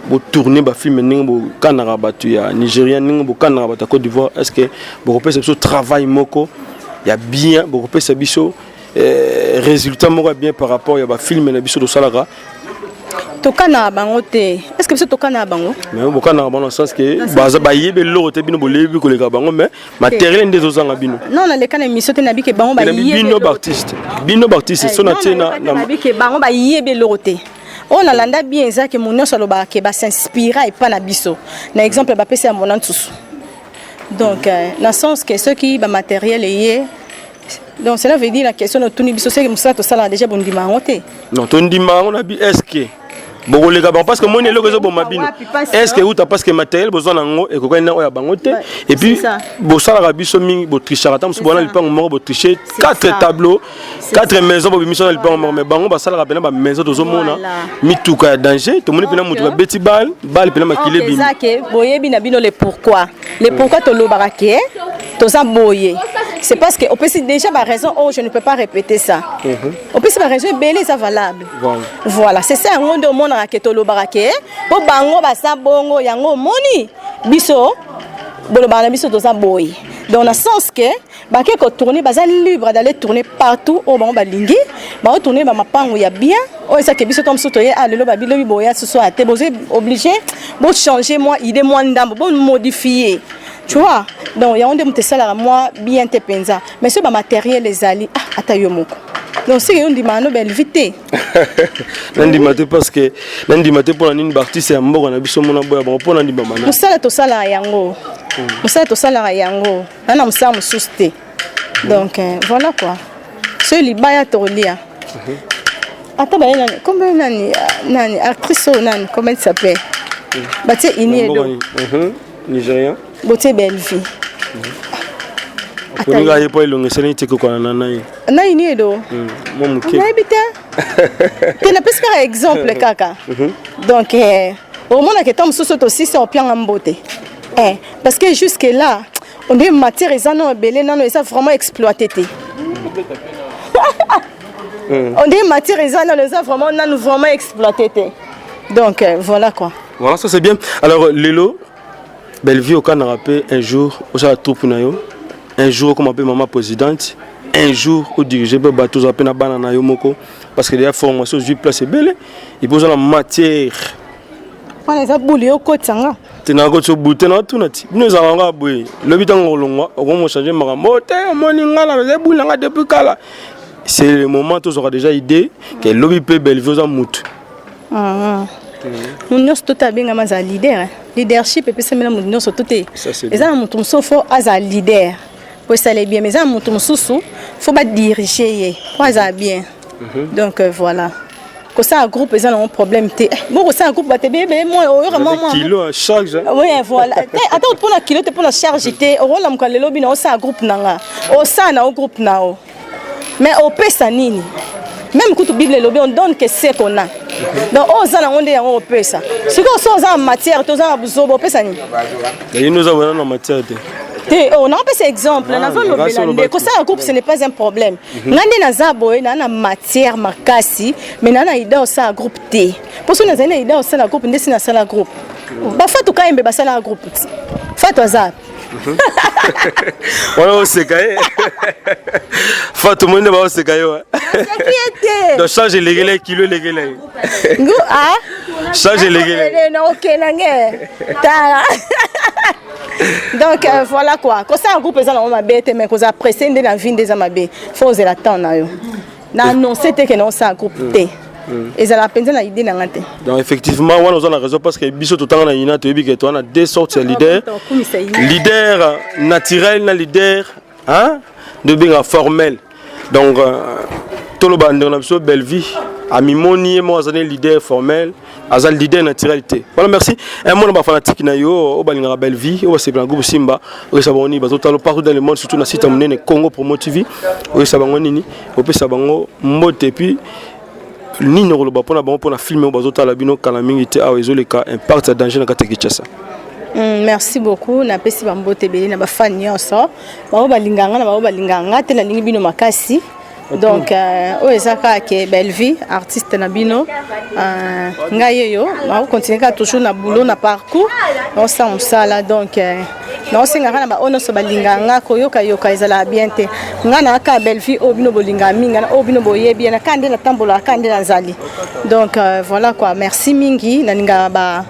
botourne bafilme ndenge bokanaka bato ya Nigérien, ndenge bokanaka bato ya Côte d'Ivoire, est ce que bokopesa biso travail moko ya bien, bokopesa biso résultat moko ya bien par rapport ya bafilme na biso tosalaka? Tokanaka bango te. Est ce que biso tokanaka bango? Mais bokanaka bango na sens ke baza bayebi eloko te, bino bolebi koleka bango, mais matériel nde ezozanga bino. Non, naleka na émission te, nabi ke bango bino baartiste, bino baartiste so na tie na nabi ke bango bayebi eloko te. Oyo nalanda bien eza ke mo nyonso alobaka ke basinspira epa na biso, na exemple bapesi ya mona nsusu. Donc na sens ke soki bamatériel eye, donc cela veut dire la question otuni biso, soki mosala tosalaka déjà, bondima yango te. Non, tondima yango na bi. Est ce que Bokoleka bango parce que moni eloko ezoboma bino. Est ce que euta parce que matériel bozwa nango ekokani na oyo ya bango te? Et puis bosalaka biso mingi, botrichaka. Ata mosusu bona lipango moko, botriche 4 tableaux, 4 maisons, bobimisi na lipango moko. Mais bango basalaka mpena bamaison, tozomona mituka ya danger, tomoni mpena moto babeti bale bale mpena makili ebimi. Eza ke boyebi na bino le pourquoi, le pourquoi tolobaka ke toza boye. C'est parce que opesi déjà baraison oyo, je ne peux pas répéter ça. Opesi baraison ebele, eza valable. Voilà, c'est ça. Yango nde omonaka ke tolobaka ke mpo bango baza bongo. Yango omoni biso bolobaka na biso toza boye. Donc na sens ke bake kotourner, baza libre d'aller tourner partout oyo bango balingi. Baotourner bamapango ya bien oyo ezake biso to mosusu toye a lelo babilobi boya susu aya te. Boza obligé bochanger mwa idée, mwa ndambo bomodifie, tu vois. Donc yango nde moto esalaka mwa bien te mpenza. Mais soki bamatériel ezali, ah, ata yo moko, donc seke yo ndimaka no Belvi te. Nandima te parce que nandima te mpona nini? Baartiste ya mboka na biso mona boya bango mpo nandima mana. Mosala tosalaka yango, mosala tosalaka yango na na mosala mosusu te. Donc voilà quoi. Soki libaya tokolia ata baye nani, kombo nani nani, actrice oyo nani, comment il s'appelle, batie ini edo. Nigérien. Botie Bellevie. Oninga ye mpo elongo esali neti ekokwana na nai. Na ini edo. Mwa moke. Nayebi te te, napesi kaka exemple kaka. Donc omonaka eta mosusu tosisi opianga mbote, parce que jusque là on dirait matière eza nano ebele, nano eza vraiment exploité te. On dirait matière eza nano, eza vraiment nano vraiment exploité te. Donc voilà quoi. Voilà, ça c'est bien. Alors lelo Bellevue, okanaka mpe un jour osala troupe na yo, un jour okoma mpe mama présidente, un jour odirige mpe bato, ozala mpe na bana na yo moko? Parce que deya formation ozwi place ebele et puis oza na matière. Wana eza bulu yo okotisa. Te, nakoti obu te, natuna ti bino ezalaka yango boye. Lobi ntango kolongwa, okomo change makambo te. Omoni nga na eza ebulu nanga depuis kala. C'est le moment tozwaka déjà idée ke lobi mpe Bellevue oza mutu. Moto nyonso to te abengama azala leader. Leadership epesamela moto nyonso to te. Eza na moto mosusu fo azala leader po esala bien, mais eza na moto mosusu fo badirige ye po azala bien. Donc voilà, kosala groupe eza nango problème te. Bo kosala groupe, bato ebele mwa oyoka mwa mwa kilo charge. Oui, voilà. Ata mpona kilo te, mpona charge te. Okolamuka lelo bino osala groupe na nga, osala na o groupe na o, mais opesa nini? Même kutu Bible elobi on donne que ce qu'on a. Donc oyo oza nango nde yango opesa. Sikoyo so oza na matière te, oza na buzoba, opesa nini? Yino oza wana na matière te. Te, oh, naopesa exemple, nazolobela nde kosala groupe, ce n'est pas un problème. Ngai nde naza boye, naa na matière makasi, mais naa na idée osala groupe te. Mpo soki nazali na idée osala groupe, nde si nasala groupe. Bafatu kayembe basalaka groupe ti Fatu aza. Wana oseka ye Fatu, moi nde baoseka yo. Donc charge elekele, kilo elekele. Ngu a charge elekele. Okenange tala. Donc voilà quoi, kosala groupe eza nango mabe te, mais kozala pressé nde na vie nde eza mabe. Fo ozela temps na yo. Na annonce te ke na osala groupe te, ezala mpenza na idée na nga te. Donc effectivement, wana oza na raison, parce que biso totanga na ina, toyebi ke toza na deux sortes ya leader: leader naturel na leader, hein, nde obengaka formel. Donc toloba ndeko na biso Bellevue amimoni ye moko aza ne leader formel, aza leader naturel te. Voilà, merci. Un mot na bafanatique na yo oyo balingaka Bellevue, oyo basepela na groupe Simba. Oyesa bango nini? Bazotala partout dans le monde, surtout na site ya monene Congo Promo TV. Oyesa bango nini? Opesa bango mbote, et puis nini okoloba mpona bango, mpona film oyo bazotala bino kala mingi te awa ezoleka, Impact ya danger na kati ya Kinshasa? Merci beaucoup. Napesi bambote ebele na bafani nyonso, bango balingaka nga na bango balingaka nga te. Nalingi bino makasi. Donc oyo eza kaka ke Bellevue artiste na bino, ngai oyo nakocontinue kaka toujours na boulot, na parcours, naosala mosala. Donc naosenga kaka na baoyo nyonso balingaka nga, koyokayoka ezalaka bien te. Nga na kaka Bellevue oyo bino bolingaka mingi, oyo bino boyebi na kaka nde natambolaka, kaka nde nazali. Donc voilà quoi, merci mingi. Nalingaka ba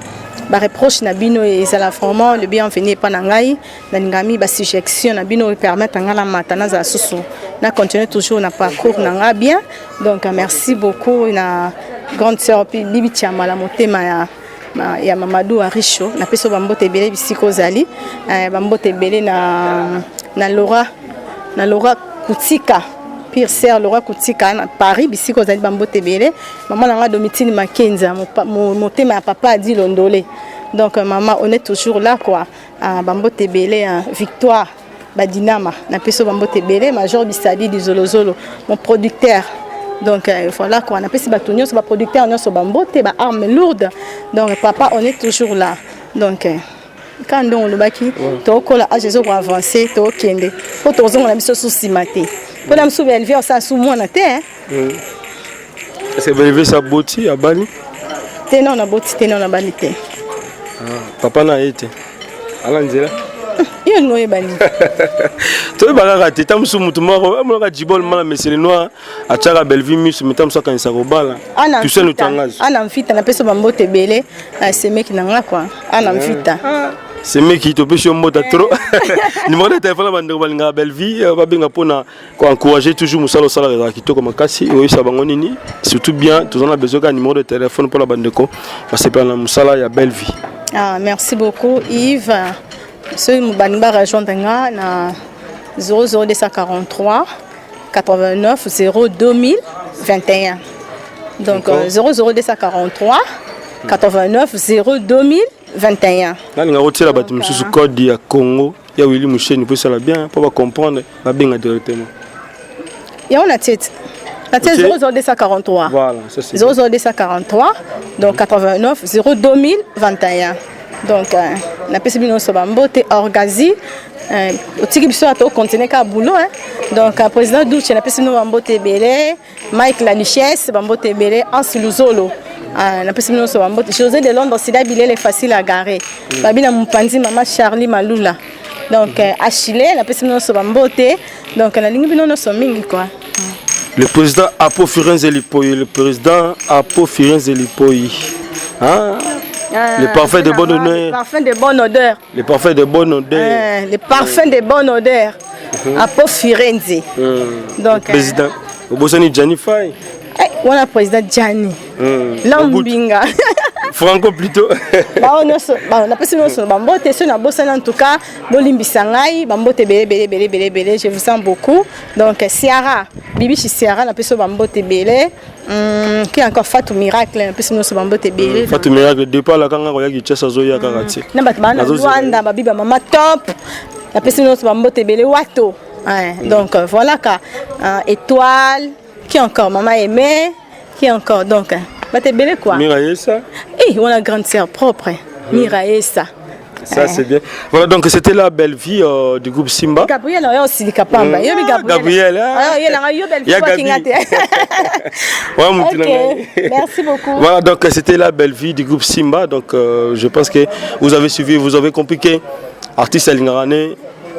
bareproche na bino, ezala vraiment le bienvenu epa na ngai. Nalingaka mingi basuggestion na bino, permettre ngai na mata, nazala susu, na continue toujours na parcours na ngai bien. Donc merci beaucoup na grande sœur Bibi Tiamala, motema ya Mamadou Aricho. Napesi yo bambote ebele bisika ozali. Bambote ebele na Laura, na Laura Kutika. Pire sœur Laura Kutika na Paris bisika ozali bambote ebele. Maman na nga Domitine Makenza motema ya papa Adi Londole. Donc euh, maman on est toujours là quoi. Ah, bambote ebele hein. Victoire Badinama na peso bambote ebele Major Bisadi du Zolozolo mon producteur. Donc euh, voilà quoi, napesi bato nyonso ba producteur nyonso bambote ba armes lourdes. Donc papa on est toujours là. Donc euh, kaka ndongo olobaki tokola age ezo koavance tokende mpo tozonga na biso su nsima te mpo na mosusu Bellevue osala su mwana te. Est-ce que Bellevue sa boti abali? Te, non, naboti te, non, nabali te. Ah, papa na ye te ala nzela. Yo olingi oyeba nini? Toyeba kaka te. Ta mosusu motu moko amonaka jibol mala mesele noir atiaka Bellevue miso me ta mosusu akanisa kobala. Toussaint Lutangazo. Ana Mfita, napesi bambote ebele, semeki na nga quoi, Ana Mfita. Semeki, topesi yo mbota trop. Numéro de téléphone ya bandeko balingaka Bellevue babenga mpona koencourager toujours mosala osalaka ezalaka kitoko makasi, oyebisa bango nini surtout? Bien, toza na besoin kaka numéro de téléphone mpona bandeko basepela na mosala ya Bellevue. Ah, merci beaucoup Yves. Soki balingi barejoindre nga na 00243 89 02021, donc 00243 89 02021. Nalinga kotiela bato mosusu code ya Congo ya Willi Musheni mpo esala bien, mpo bacomprendre, babenga directement. Yango na tie na tie 00243. Voilà, ça c'est 00243 donc 89 02021. Donc euh, napesi bino nyonso bambote. Orgazi otiki biso ata ocontinue kaka boulot hein. Donc président Duche, napesi bino bambote ebele. Mike La Duchesse, bambote ebele. Anse Luzolo, napesi bino nyonso bambote. José de Londres, sida bilele facile à garer, babi na mopanzi mama Charlie Malula, donc Achille, napesi bino nyonso bambote. Donc nalingi bino nyonso mingi quoi. Le président Apo Firenze Lipoyi, le président Apo Firenze Lipoyi. Hein? Ah, le parfum de bonne odeur. Le parfum de bonne odeur. Le parfum de bonne odeur. Le parfum de bonne odeur. Apo Firenze. Donc, le président. Obosani Gianni Fay. Eh, wana président Gianni. Lambinga. Franco plutôt. Bao nyonso, napesi nyonso bambote. So nabosani, en tout cas bolimbisa ngai. Bambote ebele ebele ebele ebele ebele, je vous sens beaucoup. Donc Siara Bibishi, Siara, napesi yo bambote ebele. Qui encore? Fatou Miracle, napesi nyonso bambote ebele. Fatou Miracle depuis alaka nga koya Kinshasa, azoya kaka te. Na bato baa na Lwanda, babiba mama top, napesi nyonso bambote ebele. Wato. Ouais, donc voilà ka étoile, qui encore? Maman Aimé, qui encore? Donc bato ebele quoi. Mira Yesa. Eh, wana grande sœur propre, Mira Yesa. Ça, c'est bien. Voilà, donc c'était la belle vie du groupe Simba. Gabriel, oyo osilika pamba. Yobi Gabriel. Gabriel, ah. Yo nanga yo belle Ya vie kinga Gabi. Te. Ouais, mon petit Ok, nanga. merci beaucoup. Voilà, donc c'était la belle vie du groupe Simba. Donc je pense que vous avez suivi, vous avez compris que artiste alingaka ne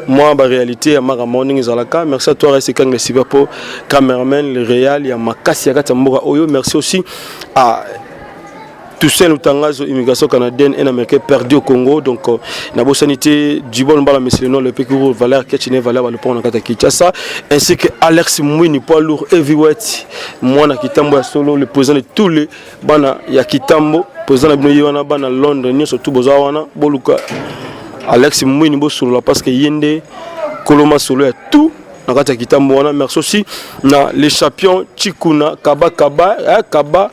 moi ba réalité ya maka morning ezalaka. Merci à toi Reste Kang le Siba po cameraman le réal ya makasi ya kati ya mboka oyo. Merci aussi à Toussaint Lutangazo, immigration canadienne, un Américain perdu au Congo. Donc, nabosani te, Djibon Mbala Messileno, le Pékourou, Valère Ketchine, Valère Balopon, Nakata Kinshasa, ainsi que Alex Mouini, poids lourd, heavyweight, moi, na Kitambo ya solo, le président de tous les bana ya Kitambo, président na bino ye wana bana Londres, nyonso tout boza wana, boluka Alex Mouini bosolola parce que yende koloma solo ya tout na kati ya Kitambo wana. Merci aussi na les champions Chikuna Kaba Kaba, eh, Kaba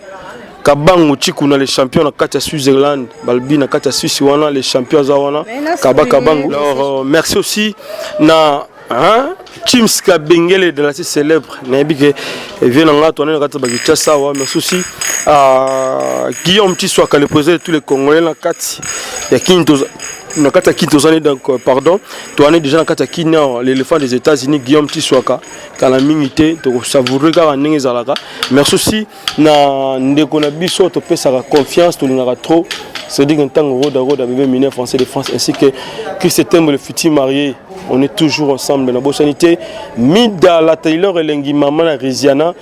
Kabangu Chikuna, les champions na kati ya Switzerland, balbi na kati ya Suisse wana, les champions aza wana Kaba Kabangu. Alors merci aussi na, hein, Chims Kabengele de la célèbre, nayebi ke vie na nga toana na kati ya Bakinshasa awa. Merci aussi à Guillaume Tiswaka, le président de tous les Congolais na kati ya Kini, na kati ya Kini tozani. Donc pardon, toani déjà na kati ya Kini awa, l'éléphant des États-Unis, Guillaume Tiswaka, kala mingi te tokosavoure kaka ndenge ezalaka. Merci aussi na ndeko na biso topesaka confiance, tolingaka trop, c'est-à-dire que ntango Roda Roda bébé mineur français de France, ainsi que Christ Tembe, le futur marié, on est toujours ensemble. Na bosani te Mida la Taylor elengi, mama na Riziana,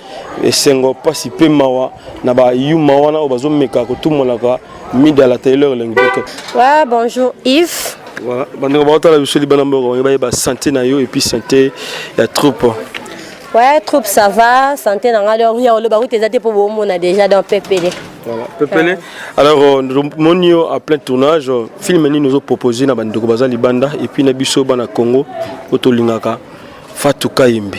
esengo mpasi mpe mawa na bayuma wana oyo bazomeka kotumolaka Mida la Taylor elengi. Donc Ouais, bonjour Yves. Voilà, bandeko baotala biso libanda mboka, bango bayeba santé na yo et puis santé ya troupe. Ouais, troupe ça va, santé na nga donc ya oloba kuti eza te po bomona déjà dans pepele. Voilà, pepele. Alors moni yo à plein tournage, film nini ozoproposer na bandeko baza libanda et puis na biso bana Congo oyo tolingaka Fatou Kayembe?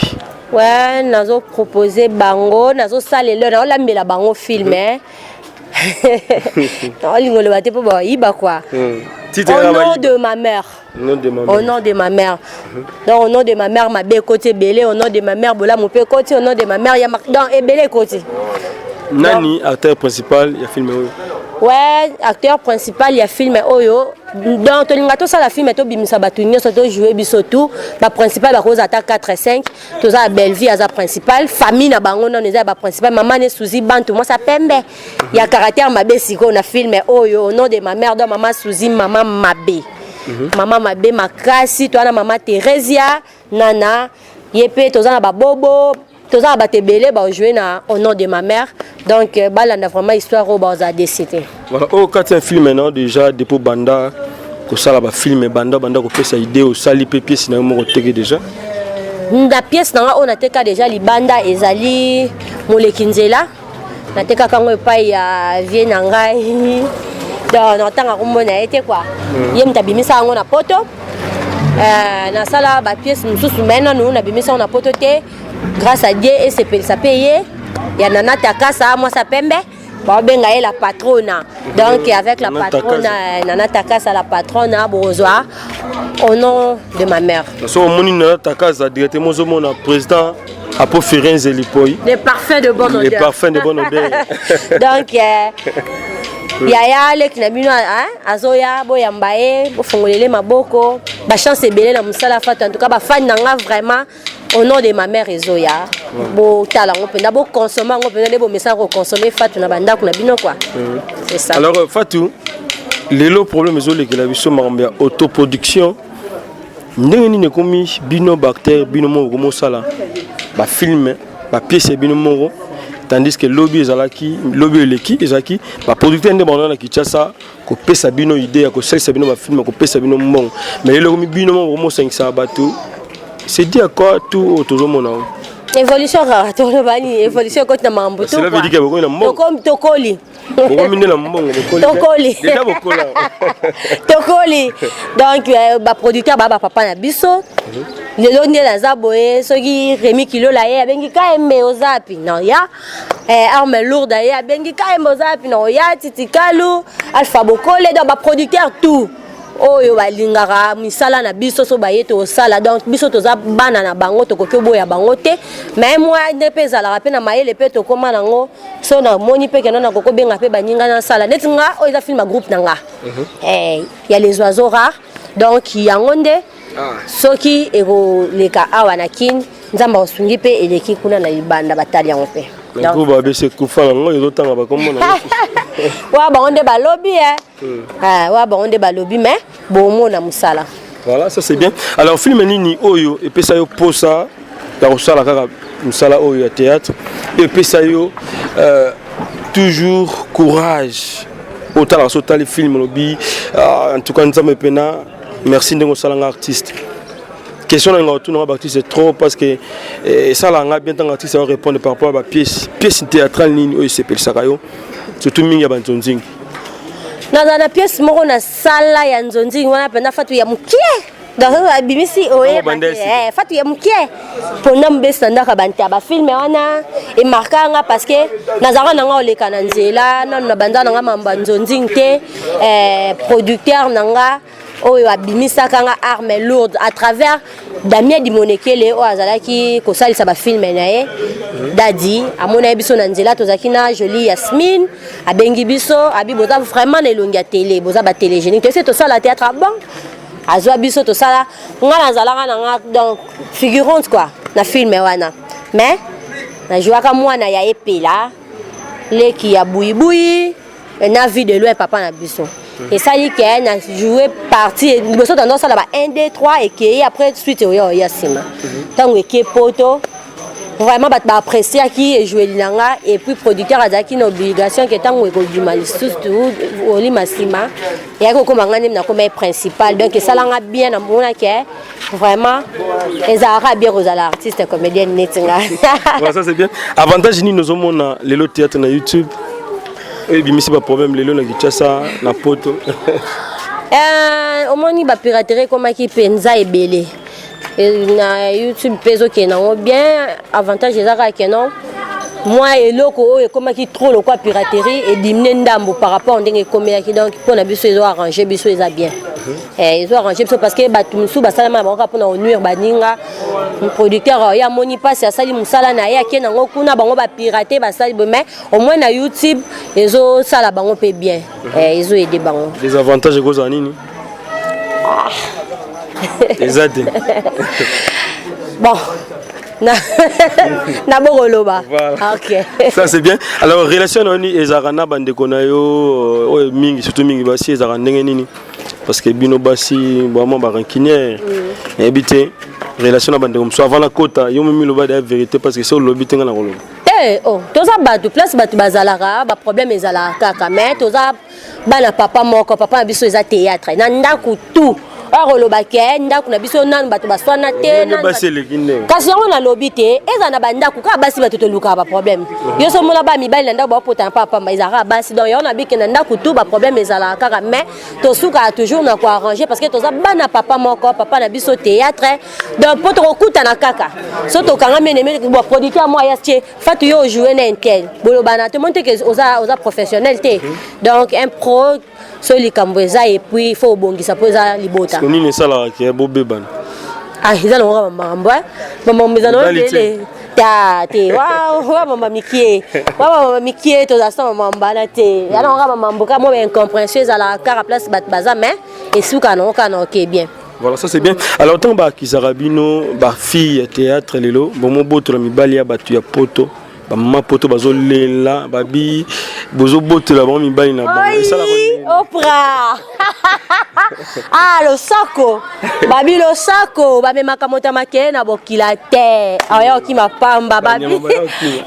Ouais, nazo proposer bango, nazo salela, naolambela bango film, eh. Naolinga oloba te mpo bayiba quoi. Titre Au ya nom bayiba. de ma mère. Au nom de ma Au mère. nom de ma mère. Donc au nom de ma mère, mabe ekoti ebele. Au nom de ma mère, bolamu mpe ekoti. Au nom de ma mère, ya donc ebele ekoti. Nani acteur principal ya film oyo? Ouais, acteur principal ya film oyo, donc tolinga tosala film, tobimisa bato nyonso, tojoue biso tout. Baprincipal bakozala ata 4, 5. Toza ya Bellevie, aza principal. Famille na bango nano eza ya baprincipal. Mama ne Suzi Bantu, mwasi pembe ya caractère mabe. Sikoyo na film oyo, Au nom de ma mère, donc mama Suzi, mama mabe, mama mabe makasi. Toza na mama Theresia nana ye mpe, toza na babobo, toza na bato ebele bajoue na Au nom de ma mère. Donc balanda vraiment histoire oyo, bazala déçus te. Voilà, oyo kati ya film na déjà, depuis banda kosala bafilm, banda kopesa idée, osali mpe pièce na yo moko teke déjà? Na pièce na nga oyo nateka déjà libanda ezali Moleki nzela. Natekaka yango epai ya vie na ngai, donc natanga kombo na ye te quoi. Ye moto abimisa yango na poto. Nasala bapièce mosusu, mais nanu nabimisa yango na poto te. Grâce à Dieu, esepelisa mpe ye ya Nana Takasa, mwasa pembe, baobenga ye la patrona. Donc avec la Nana patrona, Nana Takasa, la patrona, bozwa Au nom de ma mère. So omoni Nana Takaza directement, ozomona président Apo Firenze Lipoi. Les parfums de bonne Les odeur. parfums de bonne odeur. Donc yaya leki na bino, hein, azoya, boyamba ye, bofongolele maboko, bachance ebele na mosala. Fatu, en tout cas bafani na nga, vraiment Au nom de ma mère ezoya, botala yango mpenza, boconsommer yango mpenza nde bomesana koconsommer Fatu na bandako na bino quoi, c'est ça. Alors Fatou, lelo problème ezolekela biso, makambo ya autoproduction. Ndenge nini ekomi bino baacteur, bino moko komosala bafilm, bapièce ya bino moko, tandis que lobi ezalaki, lobi eleki ezalaki baproducteur nde bango na Kinshasa kopesa bino idée ya kosalisa bino bafilm, kopesa bino mbongo? Mais lelo ekomi bino moko komosangisa bato. C'est dit à quoi tout oyo tozomona oyo? Évolution kaka, toloba nini, évolution ekoti na makambo. Cela veut dire que bokomi na mbongo. Tokoli. Bokomi nde na mbongo, bokoli. Tokoli. Déjà bokola. Tokoli. Donc baproducteur baa bapapa na biso. Lelo nde naza boye, soki Remi Kilola ye abengi Kayembe, oza api na ya Arme Lourde, ye abengi Kayembe, oza api na oya Titikalu, Alpha Bokole. Donc baproducteur tout oyo balingaka misala na biso, so baye tosala. Donc biso toza bana na bango, tokoki oboya bango te. Mais mwa nde mpe ezalaka mpe na mayele mpe tokóma nango. So namoni mpe kenda nakoki obenga mpe baninga nasala neti nga. Oyo eza film ya groupe na nga, ya Les Oiseaux Rares. Donc yango nde soki ekoleka awa na Kine, Nzambe akosungi mpe eleki kuna na libanda, batali yango mpe. Mais groupe ABC kufa nango, ezotanga bakombo nango. Wa bango nde balobi e. Wa bango nde balobi, mais bomona mosala. Voilà, ça c'est bien. Alors film nini oyo epesa yo posa ya kosala kaka mosala oyo ya théâtre, epesa yo toujours courage otalaka? So otali film, olobi: "Ah, en tout cas Nzambe mpena merci ndenge osalanga artiste." Question na nga otunanga baartiste trop, parce que esalaka nga bien ntango artiste répondre par rapport à bapièce. Pièce théâtrale nini oyo esepelisaka yo, surtout mingi ya banzonzingi? Nazala na pièce moko nasala ya nzonzingi wana mpenza, Fatu ya mokie. Donc abimisi oyeba banda te, esika. Fatu ya mokie mpona mobesi na ndako ya banta. Bafilm wana emarqua nga parce que nazalaka na nga oleka na nzela nanu na banza na nga mambo ya nzonzingi te. Producteur na nga oyo abimisaka nga, Arme Lourde, à travers Damien Dimonekele oyo azalaki kosalisa bafilm na ye, Dadi amona ye biso na nzela, tozalaki na Jolie Yasmine, abengi biso, abi: "Boza vraiment na elongi ya télé, boza batélégénique, toyesi tosala théâtre." Bon, azwa biso tosala. Nga nazalaka na nga donc figurante quoi na film wana, mais najwaka mwana ya Epela, leki ya Buyibuyi na Vie de Loin, papa na biso. Esali ke na joue partie liboso, tando osala ba 1, 2, 3, ekei après suite oyo oya nsima. Ntango eke poto, vraiment bato baappréciaki ejoueli na nga. Et puis producteur azalaki na obligation ke ntango ekobima lisusu olima nsima, eyaki kokóma nga nde nakóma ye principal. Donc esalanga bien, namona ke vraiment ezalaka bien kozala artiste comédienne neti nga. Voilà, ça c'est bien. Avantage nini ozomona lelo théâtre na YouTube oyo ebimisi baproblème lelo na Kinshasa, na poto? Omoni, bapiraterie ekomaki mpenza ebele. Na YouTube mpe ezokende yango bien. Avantage eza kaka ke non, mwa eloko oyo ekomaki trop lokwa piraterie ediminuer ndambo par rapport ndenge ekomelaki. Donc mpo na biso ezo arrange biso, eza bien. Ezo arrange biso parce que bato mosusu basalama na bango kaka mpona konuire baninga. Producteur oyo amoni mpasi, asali mosala na ye, ake nango kuna, bango bapirate, basali boye. Mais au moins na YouTube ezosala bango mpe bien, ezo aider bango. Désavantage ekozala nini? Eza te? Bon, na bokoloba. Voilà. Ok. Ça, c'est bien. Alors, relation na yo ezalaka na bandeko na yo oyo mingi, surtout mingi basi, ezalaka ndenge nini? Parce que bino basi vraiment barancunière, nayebi te relation na bandeko mosusu. Avant nakota, yo momi loba deya vérité, parce que so olobi te, nga na koloba. Te, oh, toza bato, place bato bazalaka, baproblème ezalaka kaka, mais toza bana papa moko. Papa na biso eza théâtre na ndako tout oyo koloba ke ndako na biso nanu bato baswana te. Nde basi eleki ndenge. Kasi yango nalobi te, eza na bandako kaka basi bato tolukaka baproblème. Yo so omona ba mibali na ndako baopotana pamba, ezalaka basi. Donc yango nabike, na ndako tu baproblème ezalaka kaka, mais tosukaka toujours na koarranger parce que toza bana papa moko, papa na biso théâtre. Donc mpo tokokutana kaka so tokangami enemi, bon, producteur mo aya tie Fatu, yo ojoue na intel, bolobana te, moni te ke oza professionnel te. Donc un pro, so likambo eza, et puis il faut obongisa mpo eza libota. Nini esalaka ke bobebana? Ah, eza nango kaka bamakambo, bamakambo eza nango ebele ta te wa mama mikie, wa mama mikie, tozala sa mamambo wana te. Ya nango kaka mamambo kaka mwa baincompréhension ezalaka kaka place bato baza, mais esukaka nango kaka na ok, bien. Voilà, ça, c'est bien. Alors, ntango baakisaka bino bafille ya théâtre lelo, bomobotola mibali ya bato ya poto, bamama poto bazolela, babi bozobotela bango mibali na bango. Esalaka nini? Opra, ah, losako, babi losako, bamemaka moto ya makele na bokila te, aya okima pamba. Babi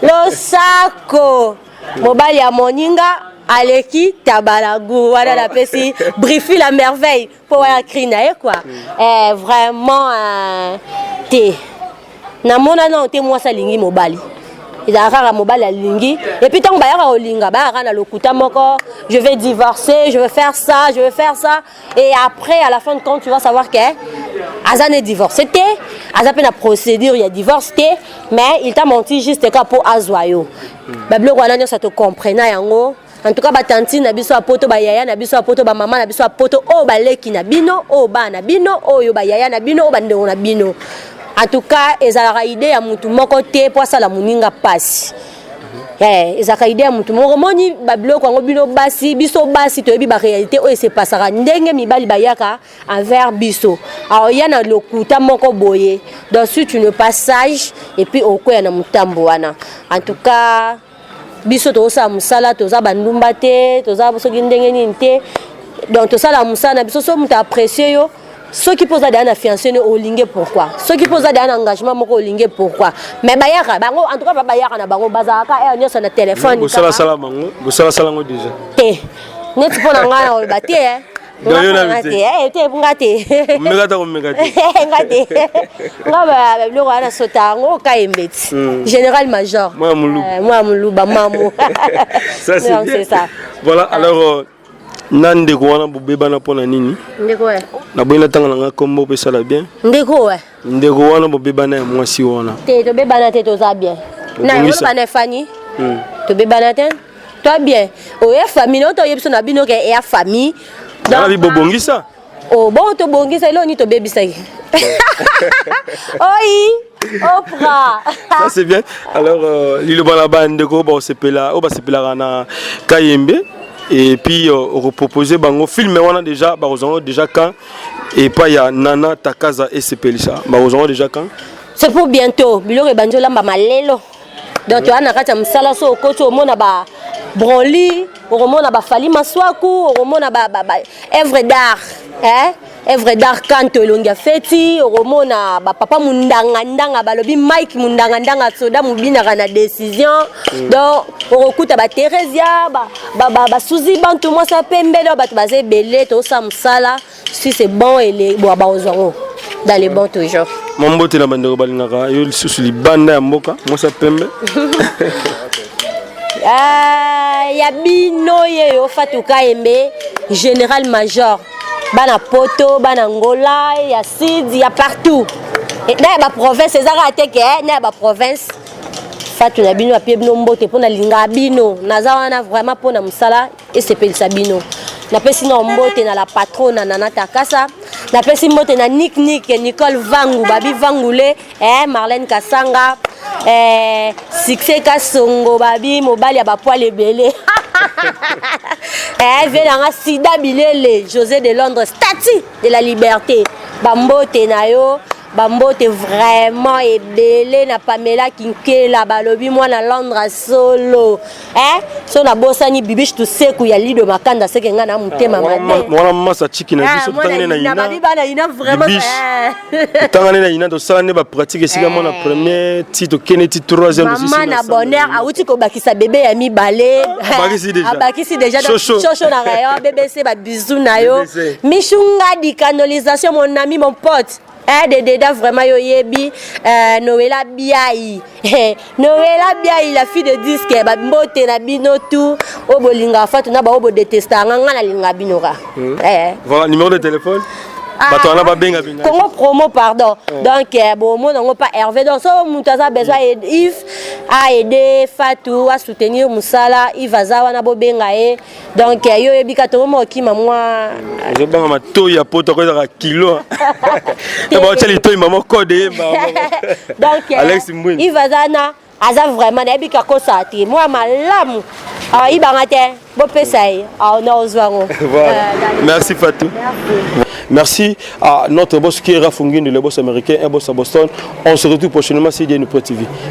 losako, mobali ya moninga aleki tabalagu wana. Napesi Brifi la merveille mpo wana cri na ye quoi. Vraiment, te, namona nano te mwasi alingi mobali, ezalaka kaka mobali alingi. Et puis ntango bayaka kolinga, bayaka na lokuta moko: je vais divorcer, je vais faire ça, je vais faire ça. Et après, à la fin de compte, tu vas savoir que aza ne divorce te, aza mpe na procédure ya divorce te, mais il t'a menti juste ka mpo azwa yo. Babiloko wana nyonso tocomprena yango. En tout cas, batantine na biso ya poto, bayaya na biso ya poto, bamama na biso ya poto, oyo baleki na bino, oyo bana na bino, oyo bayaya na bino, oyo bandeko na bino, en tout cas ezalaka idée ya mutu moko te mpo asala moninga mpasi. Ezalaka idée ya mutu moko. Omoni babiloko yango, bino basi, biso basi toyebi baréalité oyo esepasaka ndenge mibali bayaka envers biso. Aoya na lokuta moko boye. Donc si tu ne pas sage, et puis okwea na motambo wana. En tout cas, biso tozosala mosala, toza bandumba te, toza soki ndenge nini te. Donc tosala mosala na biso. So moto apprécie yo, soki mpo oza deya na fiancé ne, olinge pourquoi? Soki mpo oza deya na engagement moko, olinge pourquoi? Mais bayaka bango, en tout cas bayaka na bango, bazalaka heure nyonso na telefone. Bosalasala bango, bosalasala yango déjà? Te, neti mpo na ngai na koloba te. Te, nga te. Omeka ta komeka te? Nga te, nga babiloko wana sota yango kayembeti général major. Mwa moluba. Mwa moluba mamu. Ça, c'est bien. Ça. Voilà, alors na ndeko wana bobebana mpona nini? Ndeko we? Naboyi natanga na nga kombo mpo esala bien. Ndeko we? Ndeko wana bobebana ya mwasi wana. Te, tobebana te, toza bien. Na oloba na efani, tobebana te, toa bien. Oya famille no, toyebi biso na bino ke eya famille. Nalabi bobongisa. Oh, bon, tobongisa eloko nini tobebisaki? Oi Oprah. Ça, c'est bien. Alors, liloba na bandeko basepela, oyo basepelaka na Kayembe, et puis okopropose bango film wana déjà, bakozwango déjà quand epai ya Nana Takaza esepelisa? Bakozwango déjà quand? C'est pour bientôt. Biloko ebandi olamba malelo. Donc toya na kati ya mosala. So okoti, omona ba Bronly, okomona bafali Maswaku, okomona ba œuvre d'art, eh? Œuvre d'art kanto elongi ya feti, okomona bapapa Mundanga ndanga, balobi Mike Mundanga ndanga, soda mobinaka na décision. Donc okokuta batheresia, basuzi bantu, mwasi ya pembe. Donc bato baza ebele, tozosala mosala. Si c'est bon, ele bo bakozwango dans les bons toujours. Mwa mbote na bandeko balingaka yo lisusu libanda ya mboka, mwasi ya pembe. Ah, ya bino yeyo Fatou Kayembe, général major, bana poto, bana Ngola ya sud, ya partout. Na ya baprovince eza kaka te ke na ya baprovince. Fatu na bino apie bino mbote mpo nalingaka bino, naza wana vraiment mpo na mosala esepelisa bino. Napesi na mbote na la patrona Nana Takasa, napesi mbote na Nik Nik Nicole Vangu, Babi Vangule, Marlène Kasanga, Succès Kasongo, Babi mobali ya bapoils ebele, vie nanga Sida Bilele, José de Londres, Statue de la Liberté, bambote na yo, bambote vraiment ebele na Pamela Kinkela, balobi mwana Londres solo, so nabosani Bibiche Tuseku ya Lido Makanda, seke ngai na motema mabe. Mwana masa chiki na biso, totangani na ina. Babi bana ina vraiment. Totangani na ina, tosala nde bapratique esika mwana premier ti tokende ti troisième. Mama na bonheur awuti kobakisa bebe ya mibale. Abakisi déjà. Abakisi déjà. Shosho. Shosho na rayon BBC, babisous na yo. BBC. Mishungadi canalisation, mon ami, mon pote, de deda vraiment yo yebi, Noela Biai, Noela Biai, la fille de disque, bambote na bino tout oyo bolingaka Fatu na baoyo bodetesta nga, nga nalinga bino ka. Voilà, numéro de téléphone, bato wana babenga benga. Congo Promo, pardon. Donc bomona yango pa Hervé. Donc so moto aza besoin, Yves aide Fatu asoutenir mosala, Yves aza wana, bobenga ye. Donc yo oyebi ka tokoma okima mwa. Ozobanga matoi ya poto akozaka kilo to baotya litoi mama code eyemba. Donc Alex Mbwini. Yves aza na aza vraiment, nayebi kakosala te, mwa malamu ayibanga te, bopesa ye na ozwa yango. Voilà. Merci Fatou. Merci à notre boss qui est Rafunguin, le boss américain, un boss à Boston. On se retrouve prochainement sur Dieu nous TV.